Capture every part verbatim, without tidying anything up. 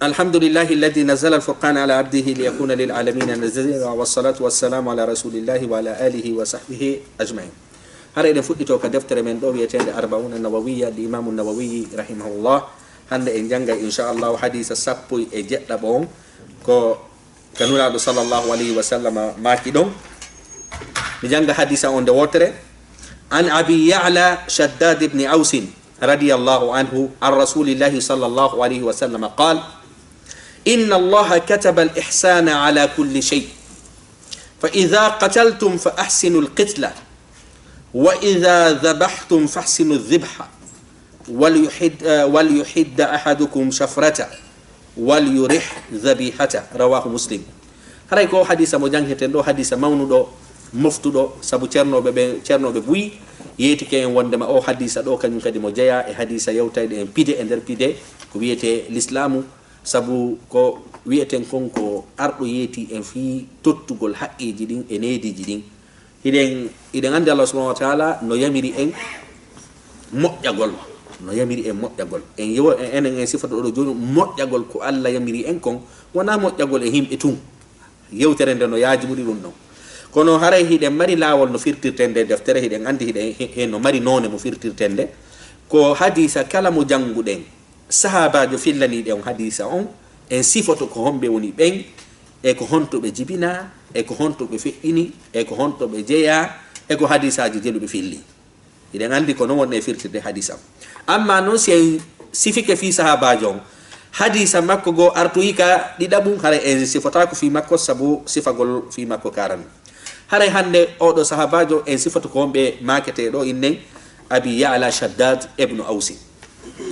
الحمد لله الذي نزل الفرقان على عبده ليكون للعالمين نذيرا، والصلاة والسلام على رسول الله وعلى آله وصحبه أجمعين. Hara eɗen fuɗɗito ka deftere men ɗo wi'eteende Arba'una Nawawiyya, li Imaamu Nawawi rahimahullah. Hannde en janngay, inchallahu, hadiisa sappo e jeɗɗaɓo on, ko ka Nulaaɗo sallallahu alayhi wa sallam maaki ɗon. Mi jannga hadiisa on nde wootere. عن أبي يعلى شداد بن أوس رضي الله عنه عن رسول الله صلى الله عليه وسلم قال: إن الله كتب الإحسان على كل شيء، فإذا قتلتم فأحسنوا القتلة، وإذا ذبحتم فأحسنوا الذبحة، وليحد، آه، وليحد أحدكم شفرته، وليرح ذبيحته. رواه مسلم. Haray ko hadiisa mo janngeten ɗo, hadiisa mawnuɗo, moftuɗo, sabu ceernooɓe ɓe, ceernooɓe buy yeetike en wonndema o hadiisa ɗo, kañum kadi mo jeyaa e hadiisa yewtayɗe en pide e nder pide ko wiyetee lislaamu, sabu ko wiyeten kon ko arɗo yeeti en fii tottugol haqqeeji ɗin e neediiji ɗin. Hiɗen, hiɗen anndi Allah subhanahu wa ta'ala no yamiri en moƴƴagol, no yamiri en moƴƴagol. En yewo, en, enen en sifoto ɗo jooni moƴƴagol ko Allah yamiri en kon, wonaa moƴƴagol e yimɓe tun. Yewtere nde no yaaji ɓuri ɗum ɗon. Kono haray hiɗen mari laawol no firtirten nde deftere, hiɗen anndi hiɗen he, he no mari noone mo firtirten nde. Ko hadiisa kala mo jannguɗen, sahaabaajo fillaniiɗo on hadiisa on, en sifoto ko homɓe woni ɓen, e ko honto ɓe jibinaa, e ko honto ɓe feƴƴini, e ko honto ɓe jeyaa, e ko hadiisaaji jeluɓe filli. Hiɗen anndi ko non woni e firtirde hadiisa on. Amma non si en sifike fii sahaabaajo on, hadiisa makko goo artoyi ka ɗiɗaɓun, hara en sifotaako fii makko sabu sifagol fii makko kaarani. Haray hannde oo ɗoo sahaabaajo en sifoto ko wonɓe maaketee ɗoo innen Abi Ya'la Shaddad ibnu Awsin.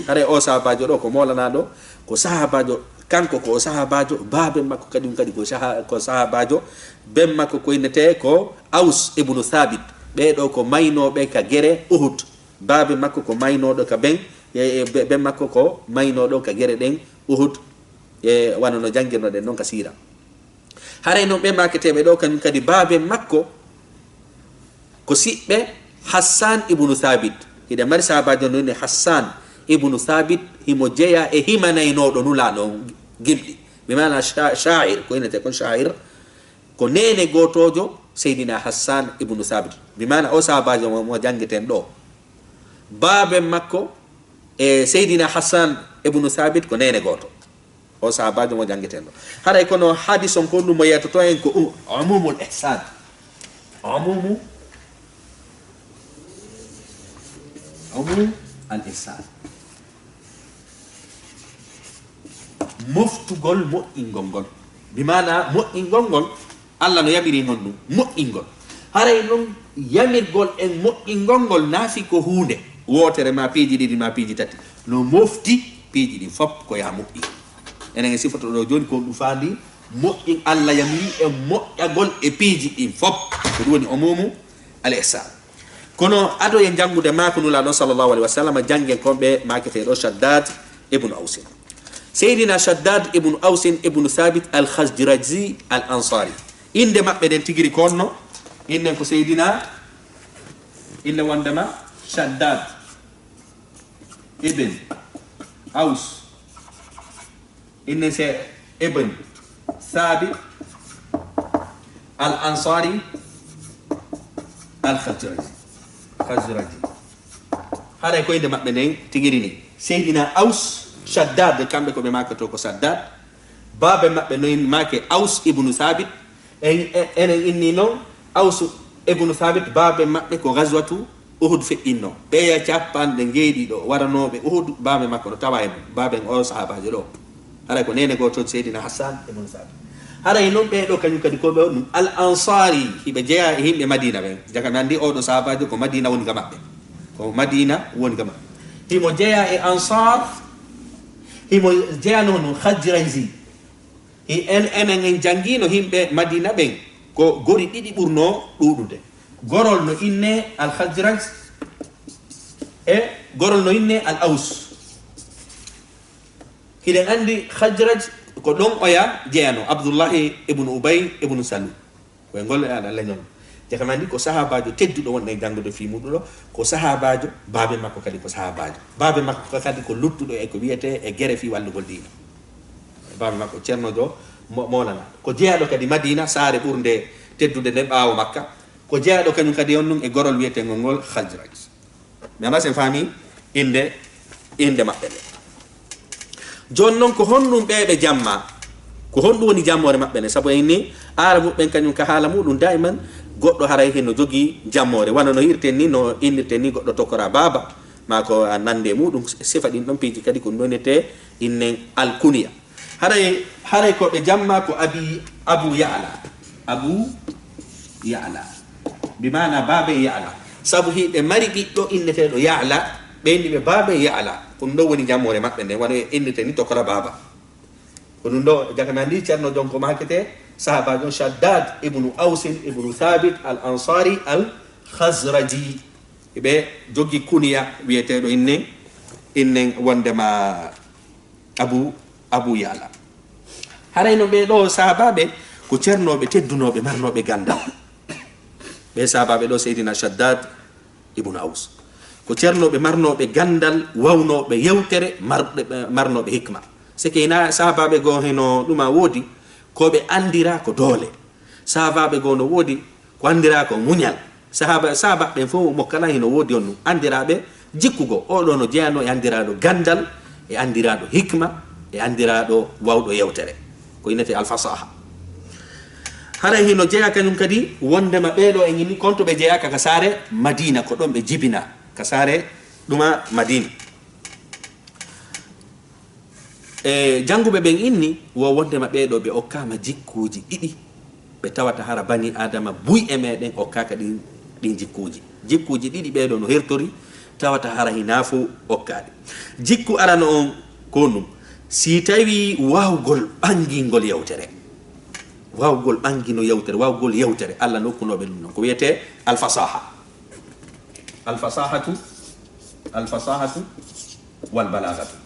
Haray oo sahaabaajo ɗoo ko moolanaaɗo, ko sahaabaajo, kanko ko o sahaabaajo, baaben makko kadi, kadi ko saha-, ko sahaabaajo, ben makko ko innetee ko Aws ibnu Thabit. Ɓee ɗoo ko maynooɓe ka gere Uhud. Baaben makko ko maynooɗo ka ben, e, e, be-, ben makko ko maynooɗo ka gere ɗen Uhud, e, wano no janngirnoɗen non ka siira. Haray non ɓe maaketeeɓe ɗoo, kañum kadi baaben makko ko siɓɓe Hassan ibnu Thabit. Hiɗen mari sahaabaajo no innee Hassan ibnu Thabit, himo jeyaa e himanaynooɗo Nulaaɗo on gimɗi. Bi maana sha-, sha'ir, ko innetee kon sha'ir, ko neene gootoojo Seydina Hassan ibnu Thabit. Bi maana o sahaabaajo mo, mo janngeten ɗoo, baaben makko e Seydina Hassan ibnu Thabit ko neene gooto. O sahaabaajo mo janngeten ɗoo. Haray kono hadiis on ko ɗum mo yeetoto en ko u-, umumul ihsan. Umumu, umum al ihsan. Moftugol moƴƴingol ngol. Bi maana moƴƴingol ngol, Allah no yamiri non ɗum, moƴƴingol. Haray non yamirgol en moƴƴingol ngol nafi ko huunde wootere maa piiji ɗiɗi maa piiji tati. No mofti piiji ɗin fop ko yaa moƴƴi. Enen e sifoto ɗoo jooni ko ɗum faandi moƴƴin, Allah yamiri en moƴƴagol e piiji ɗin fop. Ko ɗum woni umumu al ihsan. Kono ado en janngude maako Nulaaɗo sallallahu alaihi wasallam, janngen kon ɓe maaketee ɗoo Shaddad ibnu Awsin. Seydina Shaddad ibnu Awsin ibnu Thabit al-Khazraji al-Ansari. Innde maɓɓe nden tigiri ko honno? Innen ko Seydina, innde wonndema Shaddad ibn Aws. Inne se Ibn Thabit al-Ansari al-Khazraji. Khazraji. Haray ko innde maɓɓe nden tigiri ni. Seydina Aws Shaddad, kamɓe ko ɓe maakotoo ko Shaddad. Baabe maɓɓe no maake Aws ibnu Thabit. En, en, enen inni non, Aws ibnu Thabit, baabe maɓɓe ko Ghazwatu Uhud feƴƴinno. Ɓeya capanɗe njeeɗiɗo waranooɓe Uhud, baabe makko no tawa e mum. Baaben o sahaabaajo ɗoo. Haray ko neene gooto Seydina Hassan ibnu Thabit. Haray non ɓee ɗoo kañum kadi ko ɓe ɗum Al-Ansari, hiɓe jeyaa e yimɓe Madina ɓen. Jaka mi anndi oo ɗoo sahaabaajo ko Madina woni ga maɓɓe. Ko Madina woni ga maɓɓe. Himo jeyaa e Ansar, himo jeyaa non no Khazraji. Hi-, en, enen en janngiino yimɓe Madina ɓen ko gori ɗiɗi ɓurnoo ɗuuɗude. Gorol no innee Al-Khazraj e gorol no innee Al-Aws. Hiɗen anndi Khazraj ko ɗon oya jeyanoo, Abdullahi ibnu Ubay ibnu Salul. Ko e ngol e aɗa leñol. Jaka mi anndi ko sahaabaajo tedduɗo wonɗen janngude fii muuɗum ɗoo, ko sahaabaajo, baabe makko kadi ko sahaabaajo. Baabe makko kadi ko luttuɗo e ko wiyetee e gere fii wallugol diina. Baaba makko Ceerno Joop Mo-, Mowlana. Ko jeyaaɗo kadi Madiina, saare ɓurnde teddude nden ɓaawo Makka. Ko jeyaaɗo kañum kadi on ɗum e gorol wiyetengol ngol Khazraj. Mi anndaa si en faami innde, innde maɓɓe nde. Jooni noon, ko honɗum ɓee ɓe jamma? Ko honɗum woni jammoore maɓɓe nde? Sabu en ni, Aarabu ɓen kañum ka haala muɗum, daiman goɗɗo haray hino jogii jammoore. Wano no hirten ni, no innirten ni goɗɗo tokora baaba, maa ko a nande e muɗum, sifa ɗin ɗon piiji kadi ko ɗum ɗon innete innen alkuniya. Haray, haray ko ɓe jamma ko Abi, Abu Ya'la. Abu Ya'la. Bi maana baaba e Ya'la. Sabu hiɓe mari ɓiɗɗo inneteeɗo Ya'la, ɓe inni ɓe baaba e Ya'la. Ko ɗum ɗo woni jammoore maɓɓe nden, wano e innirten ni tokora baaba. Ko ɗum ɗo, jaka mi anndi Ceerno Jonko maakete, sahabaajo Shaddad ibnu Ausin ibnu Thabit al Ansari al Khazraji. Ɓe jogi kuniya wiyeteeɗo innen, innen wondema Abu, Abu Ya'la. Haray no ɓee ɗoo sahabaaɓe ko ceernooɓe teddunooɓe, marnooɓe ganndal. Ɓee sahabaaɓe ɗoo, Seydina Shaddad ibnu Aus, ko ceernooɓe marnooɓe ganndal, wawnooɓe yewtere, marɓe, marnooɓe hikma. Seke ina sahabaaɓe goo hino ɗuma woodi, ko ɓe anndiraa ko doole. Sahabaaɓe goo no woodi ko anndiraa ko muñal. Sahaaba, sahaaba ɓen fof mo kala hino woodi on ɗum. Anndiraaɓe jikku goo, oo ɗoo no jeyanoo e anndiraaɗo ganndal, e anndiraaɗo hikma, e anndiraaɗo waawɗo yewtere. Ko innete alfasaha. Haray hino jeyaa kañum kadi wondema ɓee ɗoo en inni konto ɓe jeyaaka ka saare Madiina, ko ɗon ɓe jibinaa, ka saare ɗuma Madiina. E jannguɓe ɓen inni wo wondema ɓee ɗoo ɓe okkaama jikkuuji ɗiɗi, ɓe tawata hara banii Aadama buy e meɗen okkaaka ɗin, ɗin jikkuuji. Jikkuuji ɗiɗi ɓee ɗoo no hertori, tawata hara hinaa fof okkaali. Jikku arano on ko ɗum, si tawii waawgol ɓanngingol yewtere, waawgol ɓanngino yewtere, waawgol yewtere, Alla nokkunooɓe ɗum noon, ko wiyetee alfasaha. Alfasahatu, alfasahatu wal balagatu.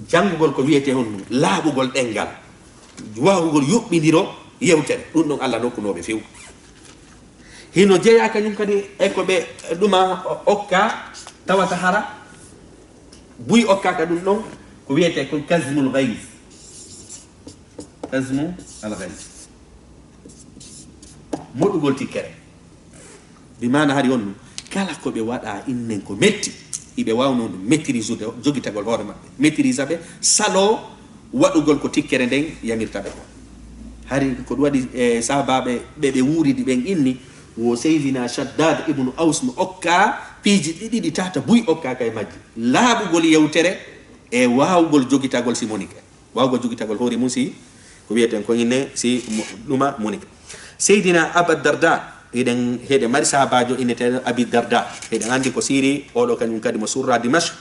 Janngugol ko wiyetee honɗum? Laaɓugol ɗemngal, waawugol yuɓɓindiro yewtere. Ɗum ɗon Alla nokkunooɓe few. Hino jeyaa kañum kadi e ko ɓe ɗuma okka, tawata hara buy okkaaka ɗum ɗon, ko wiyetee kon kazmul ghayz. Kazmu al ghayz. Moɗugol tikkere. Bi maana hari on ɗum, kala ko ɓe waɗa innen ko metti, iɓe waawno ɗum maîtriser, jogitagol hoore maɓɓe. Maîtriser ɓe, saloo waɗugol ko tikkere nden yamirta ɓe ko. Hari ko ɗum waɗi, e, sahabaaɓe ɓe ɓe wuuridi ɓen inni, wo Seydina Shaddad ibnu Aus no okka piiji ɗiɗi ɗi tata buy okkaaka e majji. Laaɓugol yewtere e waawgol jogitagol si monike. Waawgol jogitagol hoore mum si ko wiyeten ko inne si mo-, ɗuma monike. Seydina Aba Darda, eɗen, heɗen mari sahabaajo inneteeɗo Abi Darda. Eɗen anndi ko siiri, oɗo kañum kadi mo surra Dimashq.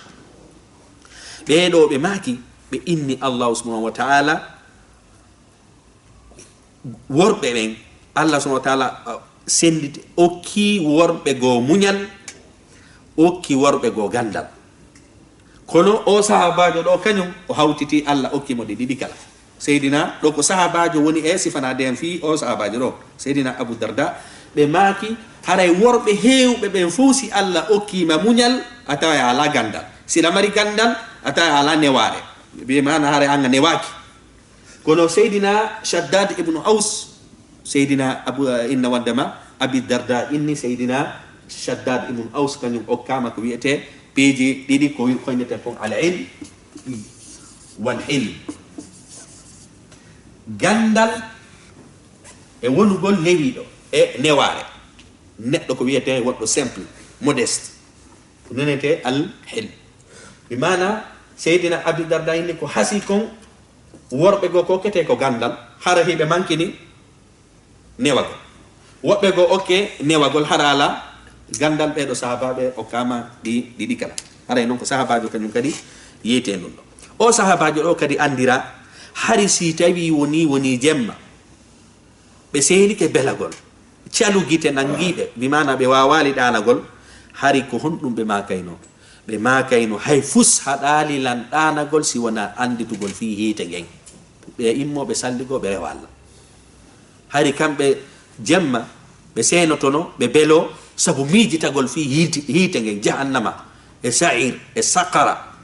Ɓee ɗoo ɓe maaki, ɓe inni Allahu subhanahu wa ta'ala, worɓe ɓen, Allah subhanahu wa ta'ala, uh, senditi, okki worɓe goo muñal, okki worɓe goo ganndal. Kono o sahabaajo ɗo kañum, o hawtiti Allah okki mo ɗi ɗiɗi kala. Seydina, ɗo ko sahabaajo woni e sifanaade en fii o sahabaajo ɗo, Seydina Abu Darda, ɓe maaki, haray worɓe heewɓe ɓen fof si Allah okkiima muñal, a tawa a alaa ganndal. Si la mari ganndal, a tawa a alaa newaare. Bi maana haray an a newaaki. Kono Seydina Shaddad ibnu Aus, Seydina Abu, eh, inna wandema Abi Darda inni Seydina Shaddad ibnu Aus, kañum okkaama ko wiyetee piiji ɗiɗi, ko wi-, ko inneten kon al ilm wal hilm. Ganndal e wonugol newiiɗo e newaare. Neɗɗo ko wiyetee woɗɗo simple, modeste. Ko nenetee al hilm. Bi maana, Seydina Abi Darda inni ko hasii kon, worɓe goo ko okketee ko ganndal, hara hiɓe mankini newagol. Woɓɓe goo okke newagol, hara alaa ganndal. Ɓee ɗoo sahabaaɓe okkaama ɗi, ɗi, ɗi kala. Haray non ko sahabaajo kañum kadi yeytee ɗum ɗo. O sahabaajo ɗo kadi anndira, hari si tawii wonii, wonii jemma, ɓe seynike belagol, calu gite nanngiiɓe, bi maana ɓe waawaali ɗaanagol, hari ko honɗum ɓe maakaynoo? Ɓe maakayno, hay fus haɗaali lan ɗaanagol si wonaa annditugol fii hiite ngen. Ɓe immoo ɓe salligoo ɓe rewa Allah. Hari kamɓe jemma ɓe seenotono, ɓe beloo sabu miijitagol fii hiiti-, hiite ngen, jahannama, e sa'ir, e saqara.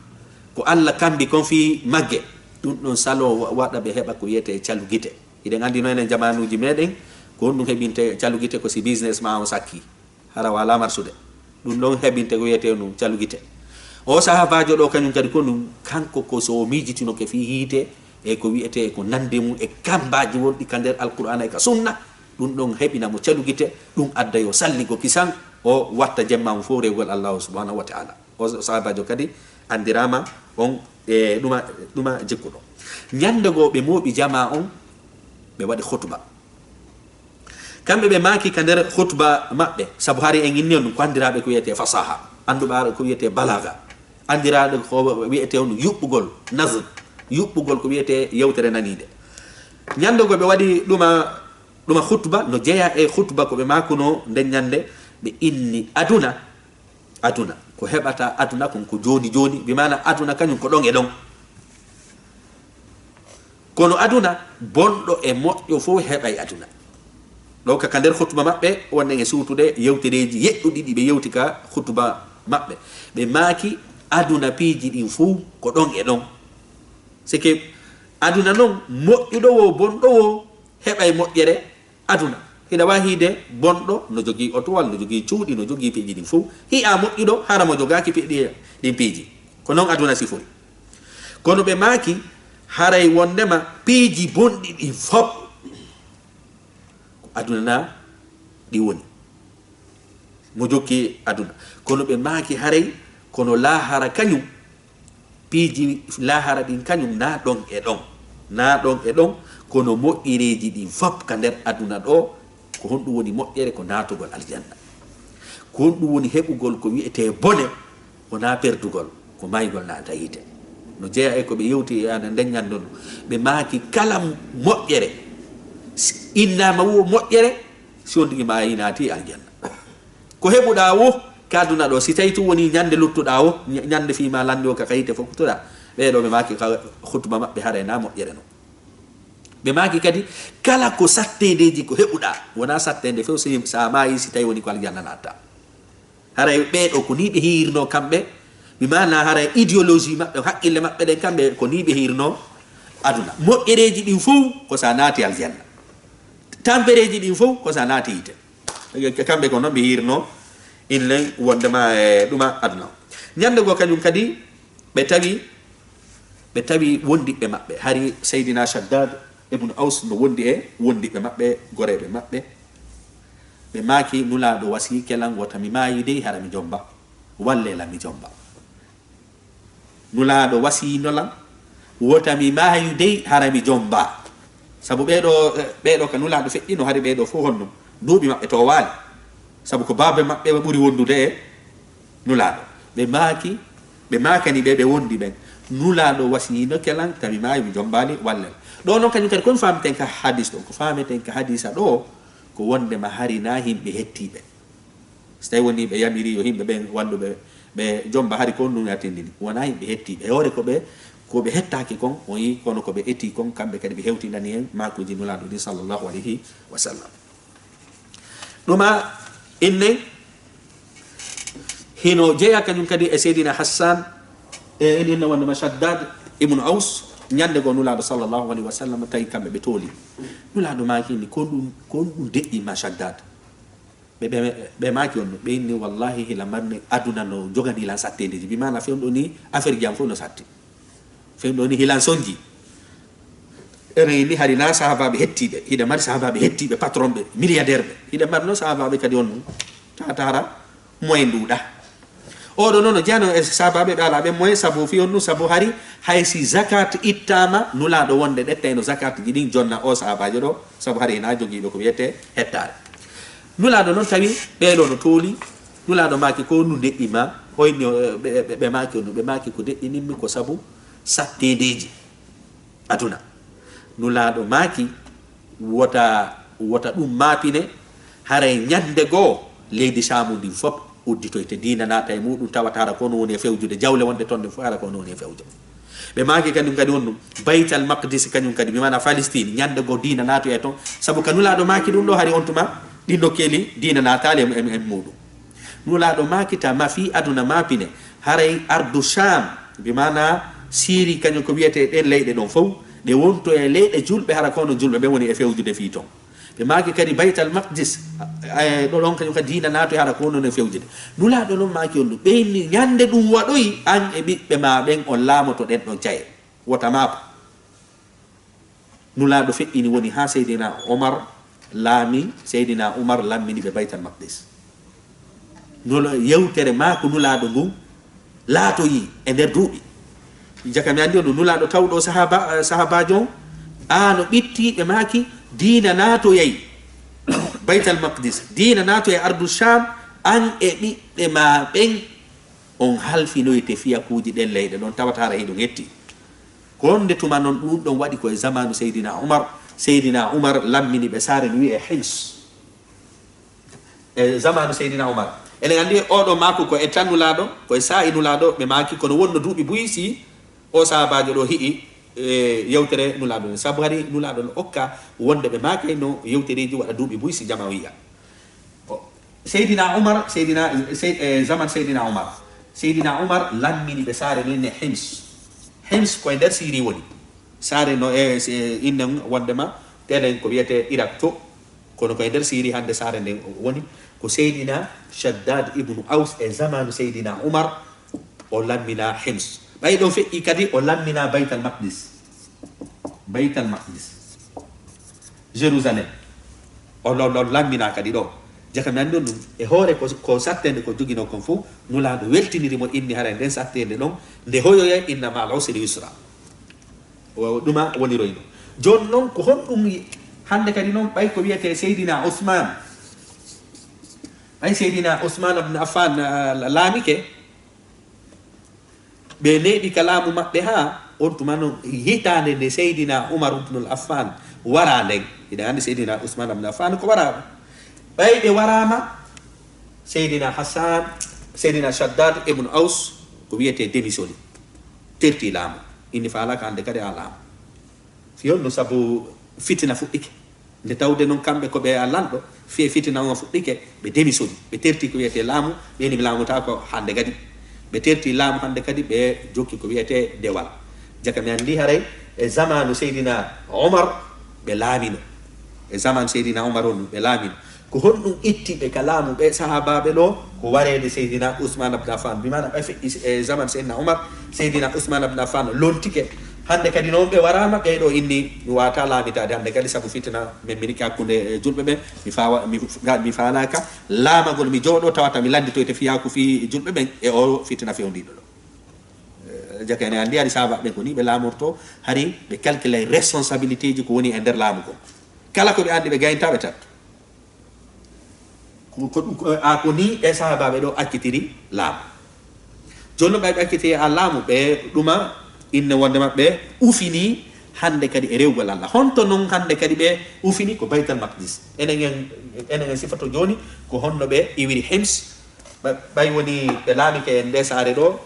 Ko Allah kambi kon fii magge, ɗun ɗon saloo wa-, waɗa ɓe heɓa ko wi'etee calu gite. Hiɗen anndi non enen jamaanuuji meɗen, ko honɗun heɓinte calu gite? Ko si business maa on sakki, hara waalaa marsude. Ɗun ɗon heɓinte ko wi'etee nun calu gite. Oo sahaabaajo ɗoo kañun kadi ko nun, kanko ko so o miijitinoke fii hiite, e ko wi'etee ko nandi mun e kambaaji wonɗi ka nder Alqur'aana e ka Sunna, ɗun ɗon heɓina mo calu gite, ɗun adda yo salligo kisan, o watta jemma on fow rewugol Allaahu subhaanahu wa ta'aala. O sahaabaajo kadi anndiraama on e ɗuma, ɗuma jikkuɗo. Ñande goo ɓe mooɓi jamaa on, ɓe waɗi khutba. Kamɓe ɓe maaki ka nder khutba maɓɓe, sabu hari en inni on ko anndiraaɓe ko wi'etee fasaha, annduɓe ko wi'etee balaga, anndiraaɓe ko wi'etee on yuɓɓugol, nazm, yuɓɓugol ko wi'etee yewtere naniinde. Ñande goo ɓe waɗi ɗuma, ɗuma khutba, no jeyaa e khutba ko ɓe maakunoo nden ñande, ɓe inni aduna, aduna, ko heɓata aduna kon ko jooni jooni, bi maana aduna kañun ko ɗon e ɗon. Kono aduna, bonɗo e moƴƴo fow heɓay aduna. Ɗoo ka, ka nder khutba maɓɓe, wonnen e suutude yewtereeji yeɗɗuɗi ɗi ɓe yewti ka khutba maɓɓe. Ɓe maaki, aduna piiji ɗin fow ko ɗon e ɗon. C'est que aduna non, moƴƴuɗo woo, bonɗo woo, heɓay moƴƴere aduna. Hiɗa waawi hiide bonɗo no jogii otowal, no jogii cuuɗi, no jogii piiji ɗin fow. Hi'aa moƴƴuɗo hara mo jogaaki piiji ɗin piiji. Ko non aduna sifori. Kono ɓe maaki haray wonndema piiji bonɗi ɗin fow ko aduna na ɗi woni. Mo jokki aduna. Kono ɓe maaki haray kono laahara kañun, piiji laahara ɗin kañun na ɗon e ɗon. Na ɗon e ɗon, kono moƴƴereeji ɗin fow ka nder aduna ɗoo, ko honɗun woni moƴƴere? Ko naatugol aljanna. Ko honɗun woni heɓugol ko wi'etee bone? Ko na perdugol, ko maygol naata yiite. No jeyaa e ko ɓe yewti e ana nden ñande non. Ɓe maaki kala moƴƴere, s-, innaama wo moƴƴere, si on tigi maayi naati aljanna. Ko heɓuɗaa wo ka aduna ɗoo, si tawii tun woni ñande luttuɗaa wo, ña-, ñande fii maa lanndi wo ka, ka yiite fokutuɗaa. Ɓee ɗoo ɓe maaki ka khutba maɓɓe haray na moƴƴere non. Ɓe maaki kadi, kala ko satteendeeji ko heɓuɗaa, wonaa satteende few si, si a maayii, si tawii woni ko aljanna naatta. Haray ɓee ɗoo ko nii ɓe hiirnoo kamɓe, bi maana haray idéologie maɓɓe, haqqille maɓɓe ɗen kamɓe ko nii ɓe hiirnoo aduna. Moƴƴereeji ɗin fow ko si a naati aljanna. Tampereeji ɗin fow ko si a naati yiite. Kamɓe ko non ɓe hiirnoo, innen wonndema e ɗuma aduna. Ñande goo kañun kadi ɓe tawi, ɓe tawi wondiɓɓe maɓɓe. Hari Seydina Shaddad ibn Aus no wondi e wondiɓɓe maɓɓe, goreeɓe maɓɓe. Ɓe maaki, Nulaaɗo wasiike lan, wota mi maayu dey, hara mi jomba. Wallee lan mi jomba. Nulaaɗo wasiino lan, wota mi maayu dey, hara mi jomba. Sabu ɓee ɗoo, eh, ɓee ɗoo ka Nulaaɗo feƴƴino, hari ɓee ɗoo fow honno? Duuɓi maɓɓe toowaali. Sabu ko baaba maɓɓe ɓuri wondude e Nulaaɗo. Ɓe maaki, ɓe maakani ɓe, ɓe wondi ɓen. Nulaaɗo wasiino ke lan, tawi maayi mi jombaali, wallen. Ɗoo non kañun kadi, ko mi faamiten ka hadis ɗoo, ko faameten ka hadisa ɗoo, ko wondema hari na yimɓe hettiiɓe. Si tawii wonii ɓe yamiri yo yimɓe ɓen wallu ɓe, ɓe jomba, hari ko on ɗun yatindini. Wonaa yimɓe hettiiɓe. E hoore ko ɓe, ko ɓe hettaaki kon, on yi'i, kono ko ɓe etii kon, kamɓe kadi ɓe hewtindani en maakuuji Nulaaɗo ɗin, sallallahu alayhi wa sallam. Ɗuma innen, hino jeyaa kañun kadi e Seydina Hassan, e en inna wonde ma Shaddad ibn Aus, ñande goo Nulaaɗo sallallahu alayhi wa sallam tawi kamɓe ɓe tooli. Nulaaɗo maaki ni, ko ɗum, ko ɗum deƴƴi ma Shaddad? Ɓe, ɓe, ɓe maaki on, ɓe inni, "Wallahi, hila marmi aduna no jogani lan satteendeeji." Bi maana, fewndo ni, affaire ji am fof no satti. Fewndo ni, hilan sonji. Ene inni, hari na sahabaaɓe hettiiɓe. Hiɗa mari sahabaaɓe hettiiɓe, patron ɓe, milliardaire ɓe. Hiɗa mari no sahabaaɓe kadi on, tatara, moyen nduɗa. Oɗo noon no jeyano e sahabaaɓe ɓe alaa ɓe moyen, sabu fii on ɗum, sabu hari hay si zakat ittaama, Nulaaɗo wonde ɗettayno zakat ji ɗin jonna o sahaabaajo ɗo, sabu hari hina jogiiɗo ko wiyetee hettaare. Nulaaɗo noon tawi ɓee ɗoo no tooli, Nulaaɗo maaki, "Ko honɗum deƴƴi ma?" Hoyni o, ɓe, ɓe, ɓe maaki on, ɓe maaki, "Ko deƴƴinimmi ko sabu satteendeeji aduna." Nulaaɗo maaki, "Wota, wota ɗum maapine, haray ñande goo leydi Saamu ndin fof udditoyte, diina naata e muuɗum, tawata hara ko no woni e fewjude, jawle wonɗe ton ɗen fof hara ko no woni e fewjo." Ɓe maaki kañum kadi on ɗum, Baytal Maqdis kañum kadi, bi maana Palestine, ñande goo diina naatoya ton, sabu ka Nulaaɗo maaki ɗum ɗo, hari on tuma ɗin nokkeeli diina naataali e, e, e muuɗum. Nulaaɗo maaki, "Ta ma fii aduna maapine, haray ardu Sham, Bi maana Siiri kañum ko wiyetee ɗeen leyɗe ɗoon fof, ɗe wonto e leyɗe juulɓe, hara ko onon juulɓe ɓe woni e fewjude fii toon. Ɓe maaki kadi Baytal Maqdis, e, ɗo ɗoon kañum ka diina naatoy, hara ko onon e fewjude. Nulaaɗo noon maaki on ɗum, ɓeyni ñande ɗum waɗoyi, aan e ɓiɓɓe maa ɓeen on laamoto ɗeen ɗoon caye. Wota maapo. Nulaaɗo feƴƴini woni haa Seydina Omar laami, Seydina Umar lammini ɓe Baytal Maqdis. Nula-, yewtere maa ko Nulaaɗo ngun laatoyi e nder duuɓi. Jaka mi anndi on ɗum Nulaaɗo tawɗo sahaba, sahabaajo on, aano ɓitti ɓe maaki diina naatoyay Baytal Maqdis, diina naatoyay Ardu Sham, an e ɓiɓɓe maa ɓen on halfinoyte fiyakuuji ɗen leyɗe ɗon tawata hara hiɗum hetti. Ko honde tuma non ɗum ɗon waɗi ko e zamaanu Seydina Umar, Seydina Umar lammini ɓe saare no wi'e Hims. E zamaanu Seydina Umar. Eɗen anndi oɗo maaku ko e tan Nulaaɗo, ko e saa'i Nulaaɗo, ɓe maaki kono wonno duuɓi buy si o sahabaajo ɗo hi'i, e, yewtere Nulaaɗo nden. Sabu hari Nulaaɗo no okka wonde ɓe maakay no yewtereeji waɗa duuɓi buy si jamaa o yi'a. O, Seydina Umar, Seydina, Sey-, e, zaman Seydina Umar. Seydina Umar lammini ɓe saare no inne Hims. Hims ko e nder Siiri woni. Saare no e, e inne wondema ɗenen ko wiyete Irak to. Kono ko e nder Siiri hannde saare nden woni. Ko Seydina Shaddad ibnu Aus e zamanu Seydina Umar o lammina Hims. Ɓay ɗo feƴƴi kadi o lammina Baytal Maqdis. Baytal Maqdis. Jérusalem. O lo-, lo-, lammina kadi ɗo. Jaka mi anndi on ɗum. E hoore ko, ko sattende ko joginoo kon fof, Nulaaɗo weltiniri mo inni haray nden sattende ɗon, nde hoyoya inna ma'al usri yusra. O ɗuma woni royno. Jooni noon ko honɗum yi-, hannde kadi noon ɓay ko wiyetee Seydina Ousmane. Ɓay Seydina Ousmane Abdou Affan, ah, laamike, ɓe neeɓi ka laamu maɓɓe haa on tuma no hitaande nde Seydina Umar ibnul Affan waraa nden. Hiɗa anndi Seydina Usman ibn Affan ko waraama. Ɓay ɓe waraama, Seydina Hassan, Seydina Shaddad ibn Aus ko wiyetee démissionné, terti laamu. Inni faalaaka hannde kadi a laamu. Fii honno? Sabu fitina fuɗɗike. Nde tawde noon kamɓe ko ɓe a lanɗo, fii fitina on fuɗɗike, ɓe démissionné, ɓe terti ko wiyetee laamu, ɓe ni mi laamotaako hannde kadi. Ɓe terti laamu hannde kadi, ɓe jokki ko wiyetee dewal. Jaka mi anndi haray e zamaanu Seydina Omar ɓe laamino. E zamaanu Seydina Omar on ɓe laamino. Ko honɗum itti ɓe ka laamu ɓe sahaabaaɓe ɗo? Ko wareede Seydina Ousmane Abdou Affan. Bi maana ɓay feƴƴi e zaman Seydina Omar, Seydina Ousmane Abdou Affan lontike. Hannde kadi noon ɓe waraama, ɓee ɗo inni mi waata laamitaade hannde kadi sabu fitina men minike hakkunde, e, julɓe ɓen. Mi faawa, mi, mi faalaaka laamagol, mi jooɗo tawata mi lannditoyte fiyaaku fii julɓe ɓen e o fitina fewndiiɗo ɗo. E, jaka ene anndi hari sahaabaaɓe ɓen ko ni ɓe laamorto, hari ɓe calculay responsabilité ji ko woni e nder laamu kon. Kala ko ɓe anndi ɓe gaynta ɓe tatto. Ko, ko ɗum, ko, a, ko ni ɓe sahaabaaɓe ɗo accitiri laamu. Jooni noon ɓay ɓe accitiri a laamu, ɓe ɗuma inne wonde maɓɓe ufini hannde kadi e rewgol Allah. Honto noon hannde kadi ɓe ufini ko Baytal Maqdis? Enen en, enen en sifato jooni ko honno ɓe iwiri Hims. Ɓay, ɓay woni ɓe laamike e nde saare ɗo,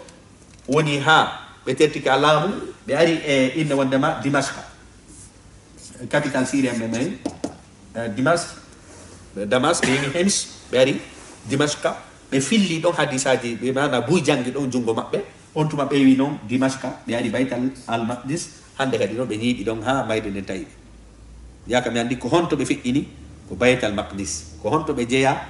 woni haa ɓe terti ka laamu, ɓe ari e inne wondema Dimashqa, capital syrien ɓe men, eh, Dimas, ɓe Damas, ɓe yehi Hims, ɓe ari Dimashqa, ɓe filli ɗon hadisaaji, ɓe maana buy janngi ɗon junngo maɓɓe. On tuma ɓe wi noon Dimashqa, ɓe ari Baytal Al Maqdis, hannde kadi ɗon ɓe ñiiɓi ɗon haa mayde nden tawi ɓe. Jaka mi anndi ko honto ɓe feƴƴini ko Baytal Maqdis, ko honto ɓe jeya,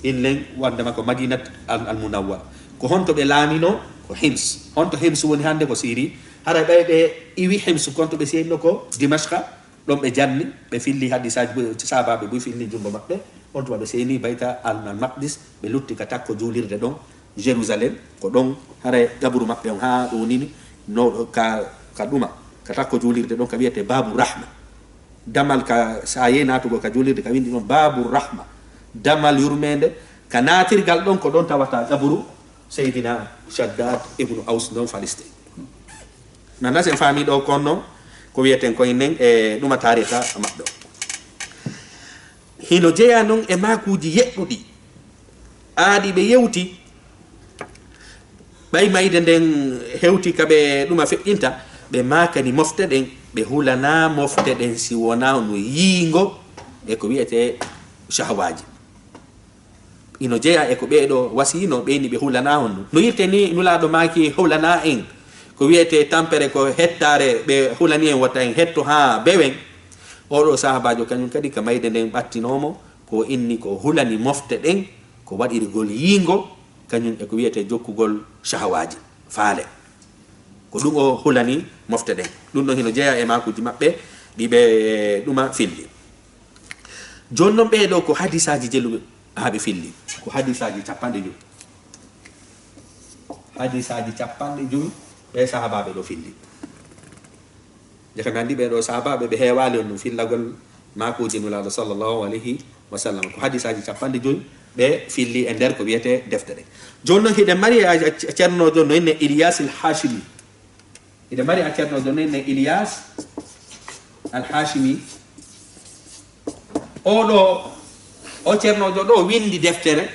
illen wondema ko Madinat Al, Al Munawwara, ko honto ɓe laamino ko Hims, honto Hims woni hannde ko Siri, hara ɓay ɓe iwi Hims, ko honto ɓe seenno ko Dimashqa, ɗon ɓe janni, ɓe filli hadisaaji buy, sahaabaaɓe buy filli junngo maɓɓe, on tuma ɓe seeni Bayta Al, Al Maqdis, ɓe lutti ka takko juulirde ɗon, Jérusalem, ko ɗon haray qaburu maɓɓe on haa ɗo wonini, no ka, ka ɗuma, ka takko juulirde ɗon ka wiyete Babu Rahma. Damal ka, sa yehi naatugol ka juulirde ka winndi ɗon Babu Rahma. Damal yurmeende, ka naatirgal ɗon ko ɗon tawata qaburu Seydina Shaddad ibnu Aus ɗon Falistin. Nana sen faami ɗo kon non, ko wiyeten ko enen e ɗuma taarika maɓɓe o. Hino jeyaa non e maakuuji yeɗɗuɗi. Aadi ɓe yewti, ɓay mayde nden hewti ka ɓe ɗuma feƴƴinta, ɓe maakani mofte ɗen, ɓe hulanaa mofte ɗen si wonaa no yiingo e ko wiyetee shahwaaji. Ino jeyaa e ko ɓee ɗoo wasiyinoo, ɓeyni ɓe hulanaa on ɗum. No yirte ni, Nulaaɗo maaki hulanaa en, ko wiyetee tampere, ko hettaare, ɓe hulani en wota en hetto haa bewen. Oɗo sahaabaajo kañum kadi ka mayde nden ɓattinoomo, ko inni ko hulani mofte ɗen, ko waɗirgol yiingo, kañum e ko wiyetee jokkugol shahawaaji, faale. Ko ɗum o hulani mofte ɗen. Ɗum ɗon hino jeyaa e maakuuji maɓɓe ɗi ɓe ɗuma filli. Jooni non ɓee ɗoo ko hadisaaji jeluɓe haa ɓe filli. Ko hadisaaji capanɗe jowi. Hadisaaji capanɗe jowi ɓee sahaabaaɓe ɗoo filli. Jaka mi anndi ɓee ɗoo sahaabaaɓe ɓe heewaali on ɗum fillagol maakuuji Nulaaɗo sallallahu alayhi wa sallam. Ko hadisaaji capanɗe jowi ɓe filli e nder ko wiyetee deftere. Jooni non hiɗen mari a, a, a cernoojo no inne Ilyas al Hashimi. Hiɗen mari a cernoojo no inne Ilyas al Hashimi. Oo ɗoo, o cernoojo ɗoo winndi deftere.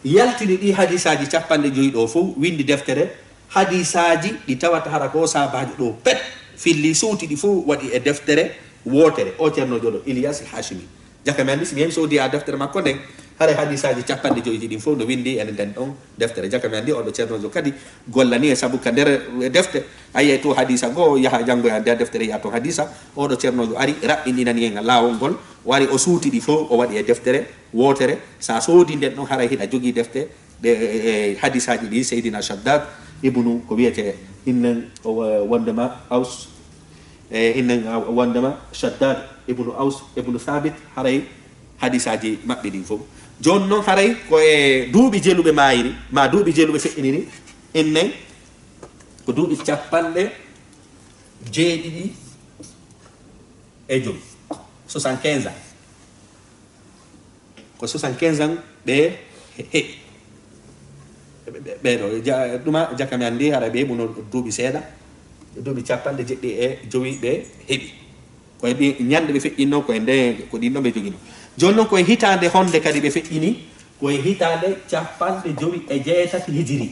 Yaltini ɗi hadisaaji capanɗe jowi ɗoo fow, winndi deftere, hadisaaji ɗi tawata hara ko sahaabaajo ɗoo pet, filli suuti ɗi fow, waɗi e deftere wootere, o cernoojo ɗoo, Ilyas al Hashimi. Jaka mi anndi, si mi soodi a deftere makko nden, haray hadisaaji capanɗe jowi ɗin fow no winndi e nden ɗon deftere. Jaka mi anndi, oɗo cernoojo kadi gollani e sabu ka nder, e defte, a yi'ay to hadisa goo, yaha janngoya nder deftere, yi'a ton hadisa, oɗo cernoojo ari, raɓɓinɗinani en laawol ngol, o ari o suuti ɗi fow, o waɗi e deftere wootere. Sa soodi nden ɗon, haray hiɗa jogii defte ɗe, e, e, hadisaaji ɗi Seydina Shaddad ibnu, ko wiyetee innen, o, wondema Aus, e, innen, a, wondema Shaddad ibnu Aus ibnu Thabit, haray hadisaaji maɓɓe ɗin fow. Jooni non haray ko e duuɓi jeluɓe maayiri, ma duuɓi jeluɓe feƴƴiniri, innen ko duuɓi capanɗe jeeɗiɗi e jowi, soixante-quinze ans. Ko soixante-quinze ans ɓe he-, heɓi. Ɓe, ɓe, ɓee ɗoo, ja-, ɗuma jaka mi anndi, hara ɓe heɓuno duuɓi seeɗa, duuɓi capanɗe jeeɗiɗi e jowi ɓe heɓi. Ko e ɗi ñannde ɓe feƴƴinno, ko e nde, ko ɗin ɗon ɓe joginoo. Jooni non, ko e hitaande honde kadi ɓe feƴƴini? Ko e hitaande capanɗe jowi e jeetati hijiri.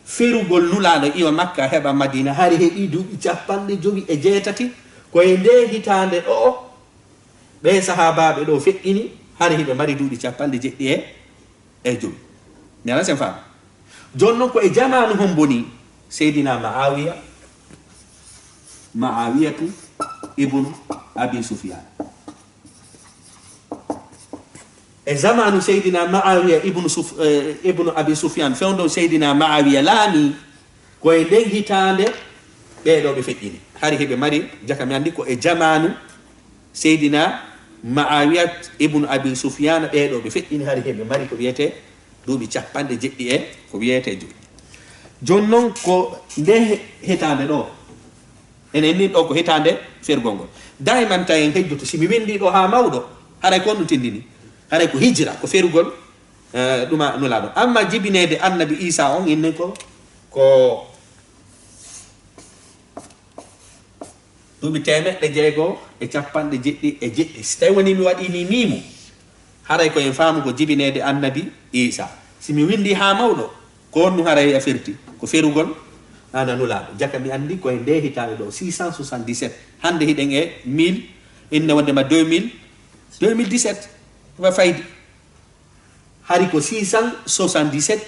Ferugol Nulaaɗo iwa Makka heɓa Madina, hari heɓi duuɓi capanɗe jowi e jeetati. Ko e ndee hitaande ɗoo, ɓee sahaabaaɓe ɗoo feƴƴini, hari hiɓe mari duuɓi capanɗe jeeɗiɗi e, e jowi. Mi alaa sen faama. Jooni non, ko e jamaanu hombo nii? Seydina Ma'awiya, Ma'awiyatu ibnu Abi Sufyaan. E jamaanu Seydina Ma'awiya ibnu Suf-, eh, ibnu Abi Sufyaan, fewndo Seydina Ma'awiya laamii, ko e nden hitaande ɓee ɗoo ɓe feƴƴini. Hari hiɓe mari, jaka mi anndi, ko e jamaanu Seydina Ma'awiyat ibnu Abi Sufyaan ɓee ɗoo ɓe feƴƴini, hari hiɓe mari ko wiyetee duuɓi capanɗe jeeɗiɗi e ko wiyetee jowi. Jooni non, ko nde he-, hitaande ɗoo, enen nin ɗoo ko hitaande ferugol ngol. Dayman tawi en hejjoto, si mi winndii ɗoo haa mawɗo, haray ko honɗum tindini? Haray ko hijira, ko ferugol, eh, ɗuma Nulaaɗo. Amma jibineede Annabi Iisaa on, innen ko, ko duuɓi teemeɗɗe jeego e capanɗe jeeɗiɗi e jeeɗiɗi. Si tawi wonii mi waɗii nii miimu, haray ko en faamu ko jibineede Annabi Iisaa. Si mi winndii haa mawɗo, ko honɗum haray a firti? Ko ferugol ana Nulaaɗo. Jaka mi anndi ko e ndee hitaande ɗoo, six cent soixante-dix-sept. Hannde hiɗen e mille, inne wonndema deux mille, deux mille dix-sept. Wa faydi. Hari ko six cent soixante-dix-sept,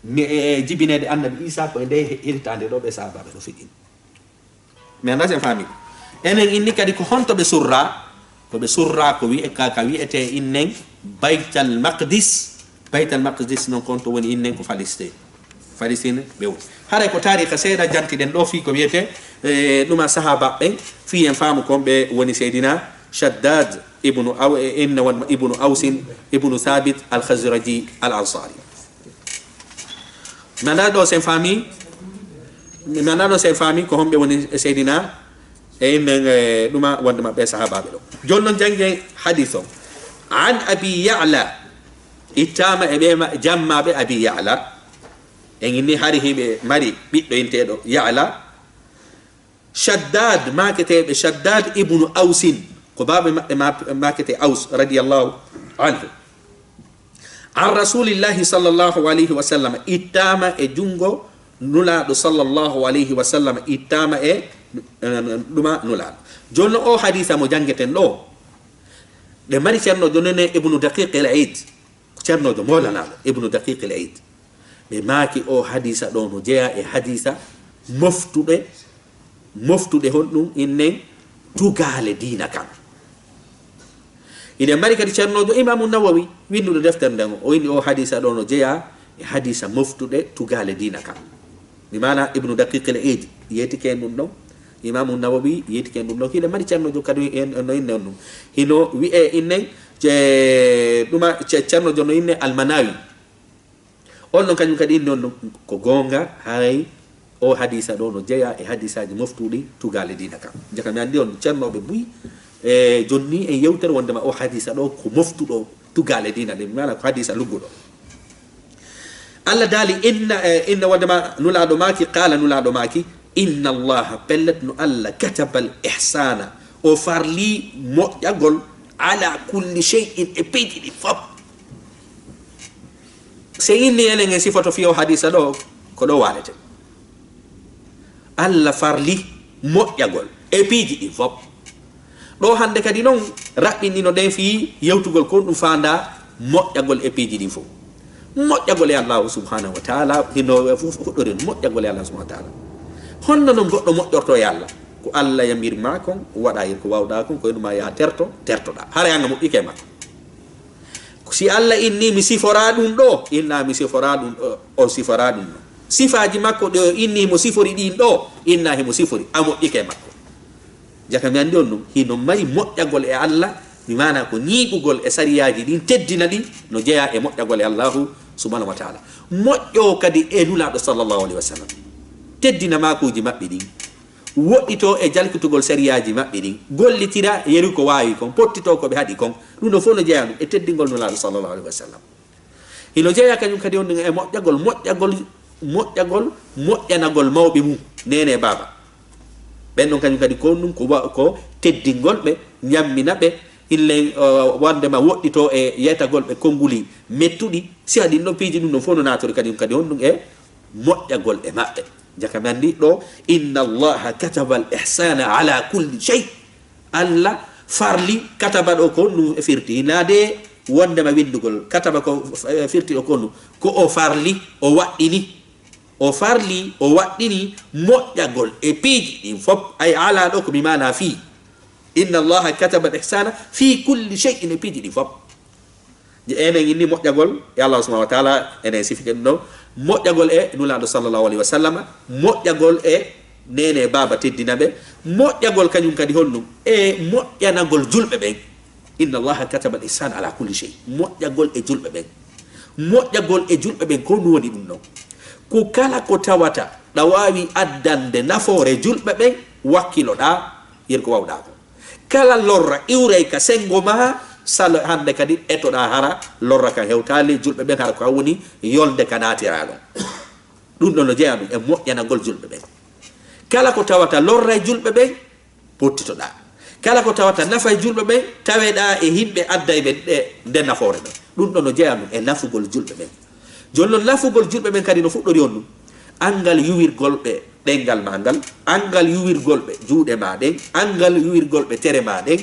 mi, e, e, jibineede Annabi Iisaa, ko e ndee he-, hitaande ɗoo ɓee sahaabaaɓe ɗoo feƴƴini. Mi anndaa si en faami. Enen inni kadi ko honto ɓe surraa? Ko ɓe surraa ko wi'e-, ka, ka wi'etee innen Baytal Maqdis. Baytal Maqdis non ko honto woni innen? Ko Palestine. Palestine ɓe woni. Haray ko taariika seeɗa jantiɗen ɗoo fii ko wi'etee, eh, ɗuma sahaabaaɓe ɓen, fii en faamu ko honɓe woni Seydina Shaddad ibnu Aw-, eh, inna won ibnu Awsin, ibnu Thabit al-Khazraji al-Ansari. Mi anndaa ɗoo si en faami, mi anndaa ɗoo si en faami ko honɓe woni Seydina, e innen, eh, ɗuma wonde maɓɓe sahaabaaɓe ɗoo. Jooni non janngen hadiis on. An Abi Ya'la, ittaama e ɓee ma-, jammaaɓe Abi Ya'la. En inni hari hiɓe mari ɓiɗɗo inteeɗo Ya'la. Shaddad, maaketeeɓe Shaddad ibnu Awsin, ko baaba maɓɓe ma-, maaketee Aws, radiyallahu anhu. An Rasulillahi sallallahu alayhi wa sallam, ittaama e junngo Nulaaɗo sallallahu alayhi wa sallam, ittaama e, eh, ɗuma Nulaaɗo. Jooni non oo hadiisa mo janngeten ɗoo, ɓe mari ceerno jooni non Ibnu Daqiq al-Eid, ceernoojo moolanaaɗo, Ibnu Daqiq al-Eid. Ɓe maaki o hadisa ɗo no jeya e hadisa moftuɗe, moftuɗe honɗum innen tugaale diina kan. Iɗen mari kadi Ceernojo Imamu Nawawi, winduɗo deftere nden, o inni o hadisa ɗo no jeya e hadisa moftuɗe tugaale diina kan. Mi mana Ibnu Daqiq al Eid yeetike en ɗum ɗon. Imamu Nawawi yeetike en ɗum ɗon. Hiɗen mari Ceernojo kadi en, no inne on ɗum. Hino wi'e innen, ce-, ɗuma, ce-, Ceernojo no inne Almanawi. On ɗon kañum kadi inni on ɗum ko goonga, haray o hadisa ɗo no jeya e hadisaji moftuɗi tugaale diina kan. Jaka mi andi on Ceernoɓe buy, e jonni en yewtere wondema o hadisa ɗo ko moftuɗo tugaale diina ɗen, mi mana ko hadisa lugguɗo. Allah daali inna, e, inna wondema Nulaaɗo maaki, qaala Nulaaɗo maaki, inna Allaha, pellet no Allah, kataba al ihsana, o farli moƴƴagol, ala kulli shay'in, e piiji ɗi fop. Se inni enen en sifoto fiyo hadisa ɗo, ko ɗo walete. Allah farli moƴƴagol e piiji ɗi fop. Ɗo hande kadi non raɓɓinɗino ɗen fii yewtugol kon ɗum faanda moƴƴagol e piiji ɗin fof. Moƴƴagol e Allahu subhanahu wa ta'ala, hino fu-, fu-, fuɗɗori moƴƴagol e Allah subhanahu wa ta'ala. Honno non goɗɗo moƴƴorto e Allah? Ko Allah yamir ma kon, waɗa e ko wawɗa kon, ko enu ma ya terto, tertoɗa. Hara yanga moƴƴike e makko. Si Allah inni mi sifora ɗum ɗo, inna mi sifora ɗum ɗo, o sifora ɗum ɗo. Sifaji makko ɗe o inni mo sifori ɗin ɗo, inna himo sifori, a moƴƴike e makko. Jaka mi andi on ɗum, hino mari moƴƴagol e Allah, mi mana ko ñiiɓugol e sariyaji ɗin, teddina ɗi, no jeya e moƴƴagol e Allahu subhanahu wa ta'ala. Moƴƴo kadi e Nulaaɗo sallallahu alaihi wasallam. Teddina makuji maɓɓe ɗin. Woɗɗito e jalkitugol sariyaji maɓɓe ɗin. Gollitira yeru ko wawi kon, pottito ko ɓe haɗi kon. Ɗum ɗo fof no jeya ɗum e teddingol Nulaaɗo sallallahu alaihi wasallam. Hino jeeya kañum kadi on ɗum e moƴƴagol, moƴƴagol, moƴƴagol, moƴƴanagol mawɓe mum, nene e baaba. Ɓen ɗon kañum kadi ko on ɗum ko wa-, ko teddingol ɓe, ñammina ɓe, ille, uh, wandema woɗɗito e yetagol ɓe konnguli mettuɗi. Si haɗin ɗon piiji ɗum ɗon fof no natori kadi, kadi on ɗum e moƴƴagol e maɓɓe. Jaka mi andi ɗo, inna Allaha kataba al ihsana ala kulli shay. Allah farli, kataba ɗo ko honɗum e firti? Hina de wondema windugol. Kataba ko, eh, firti ɗo ko honɗum? Ko o farli, o waɗɗini. O farli, o waɗɗini moƴƴagol e piiji ɗin fop. Ay ala ɗo ko mi mana fii. Inna Allaha kataba al ihsana fi kulli shay'in, e piiji ɗin fop. Je enen inni moƴƴagol e Allah subhanahu wa ta'ala, enen sifike ɗum ɗo. Moƴƴagol e Nulaaɗo sallallahu alaihi wa sallam, moƴƴagol e nene e baaba teddina ɓe, moƴƴagol kañum kadi honɗum? E moƴƴanagol julɓe ɓen. Inna Allaha kataba al ihsana ala kulli shay. Moƴƴagol e julɓe ɓen. Moƴƴagol e julɓe ɓen, ko honɗum woni ɗum ɗon? Ko kala ko tawata ɗa wawi addande nafoore julɓe ɓen, wakkiloɗa, yer ko wawɗa ko. Kala lorra iwray ka sengo ma, salo hande kadi etoɗa hara lorra kan hewtali julɓe ɓen, hara ko woni yolde ka natira ɗon. Ɗum ɗon no jeya ɗum e moƴƴanagol julɓe ɓen. Kala ko tawata lorray julɓe ɓen, pottitoɗa. Kala ko tawata nafay julɓe ɓen, taweɗa e himɓe adday ɓe ɗe, nde nafoore ɗon. Ɗum ɗon no jeya ɗum e nafugol julɓe ɓen. Joni non nafugol julɓe ɓen kadi no fuɗɗori on ɗum. Anngal yuwirgol ɓe ɗengal ma ngal, anngal yuwirgol ɓe juuɗe ma ɗen, anngal yuwirgol ɓe tere ma ɗen,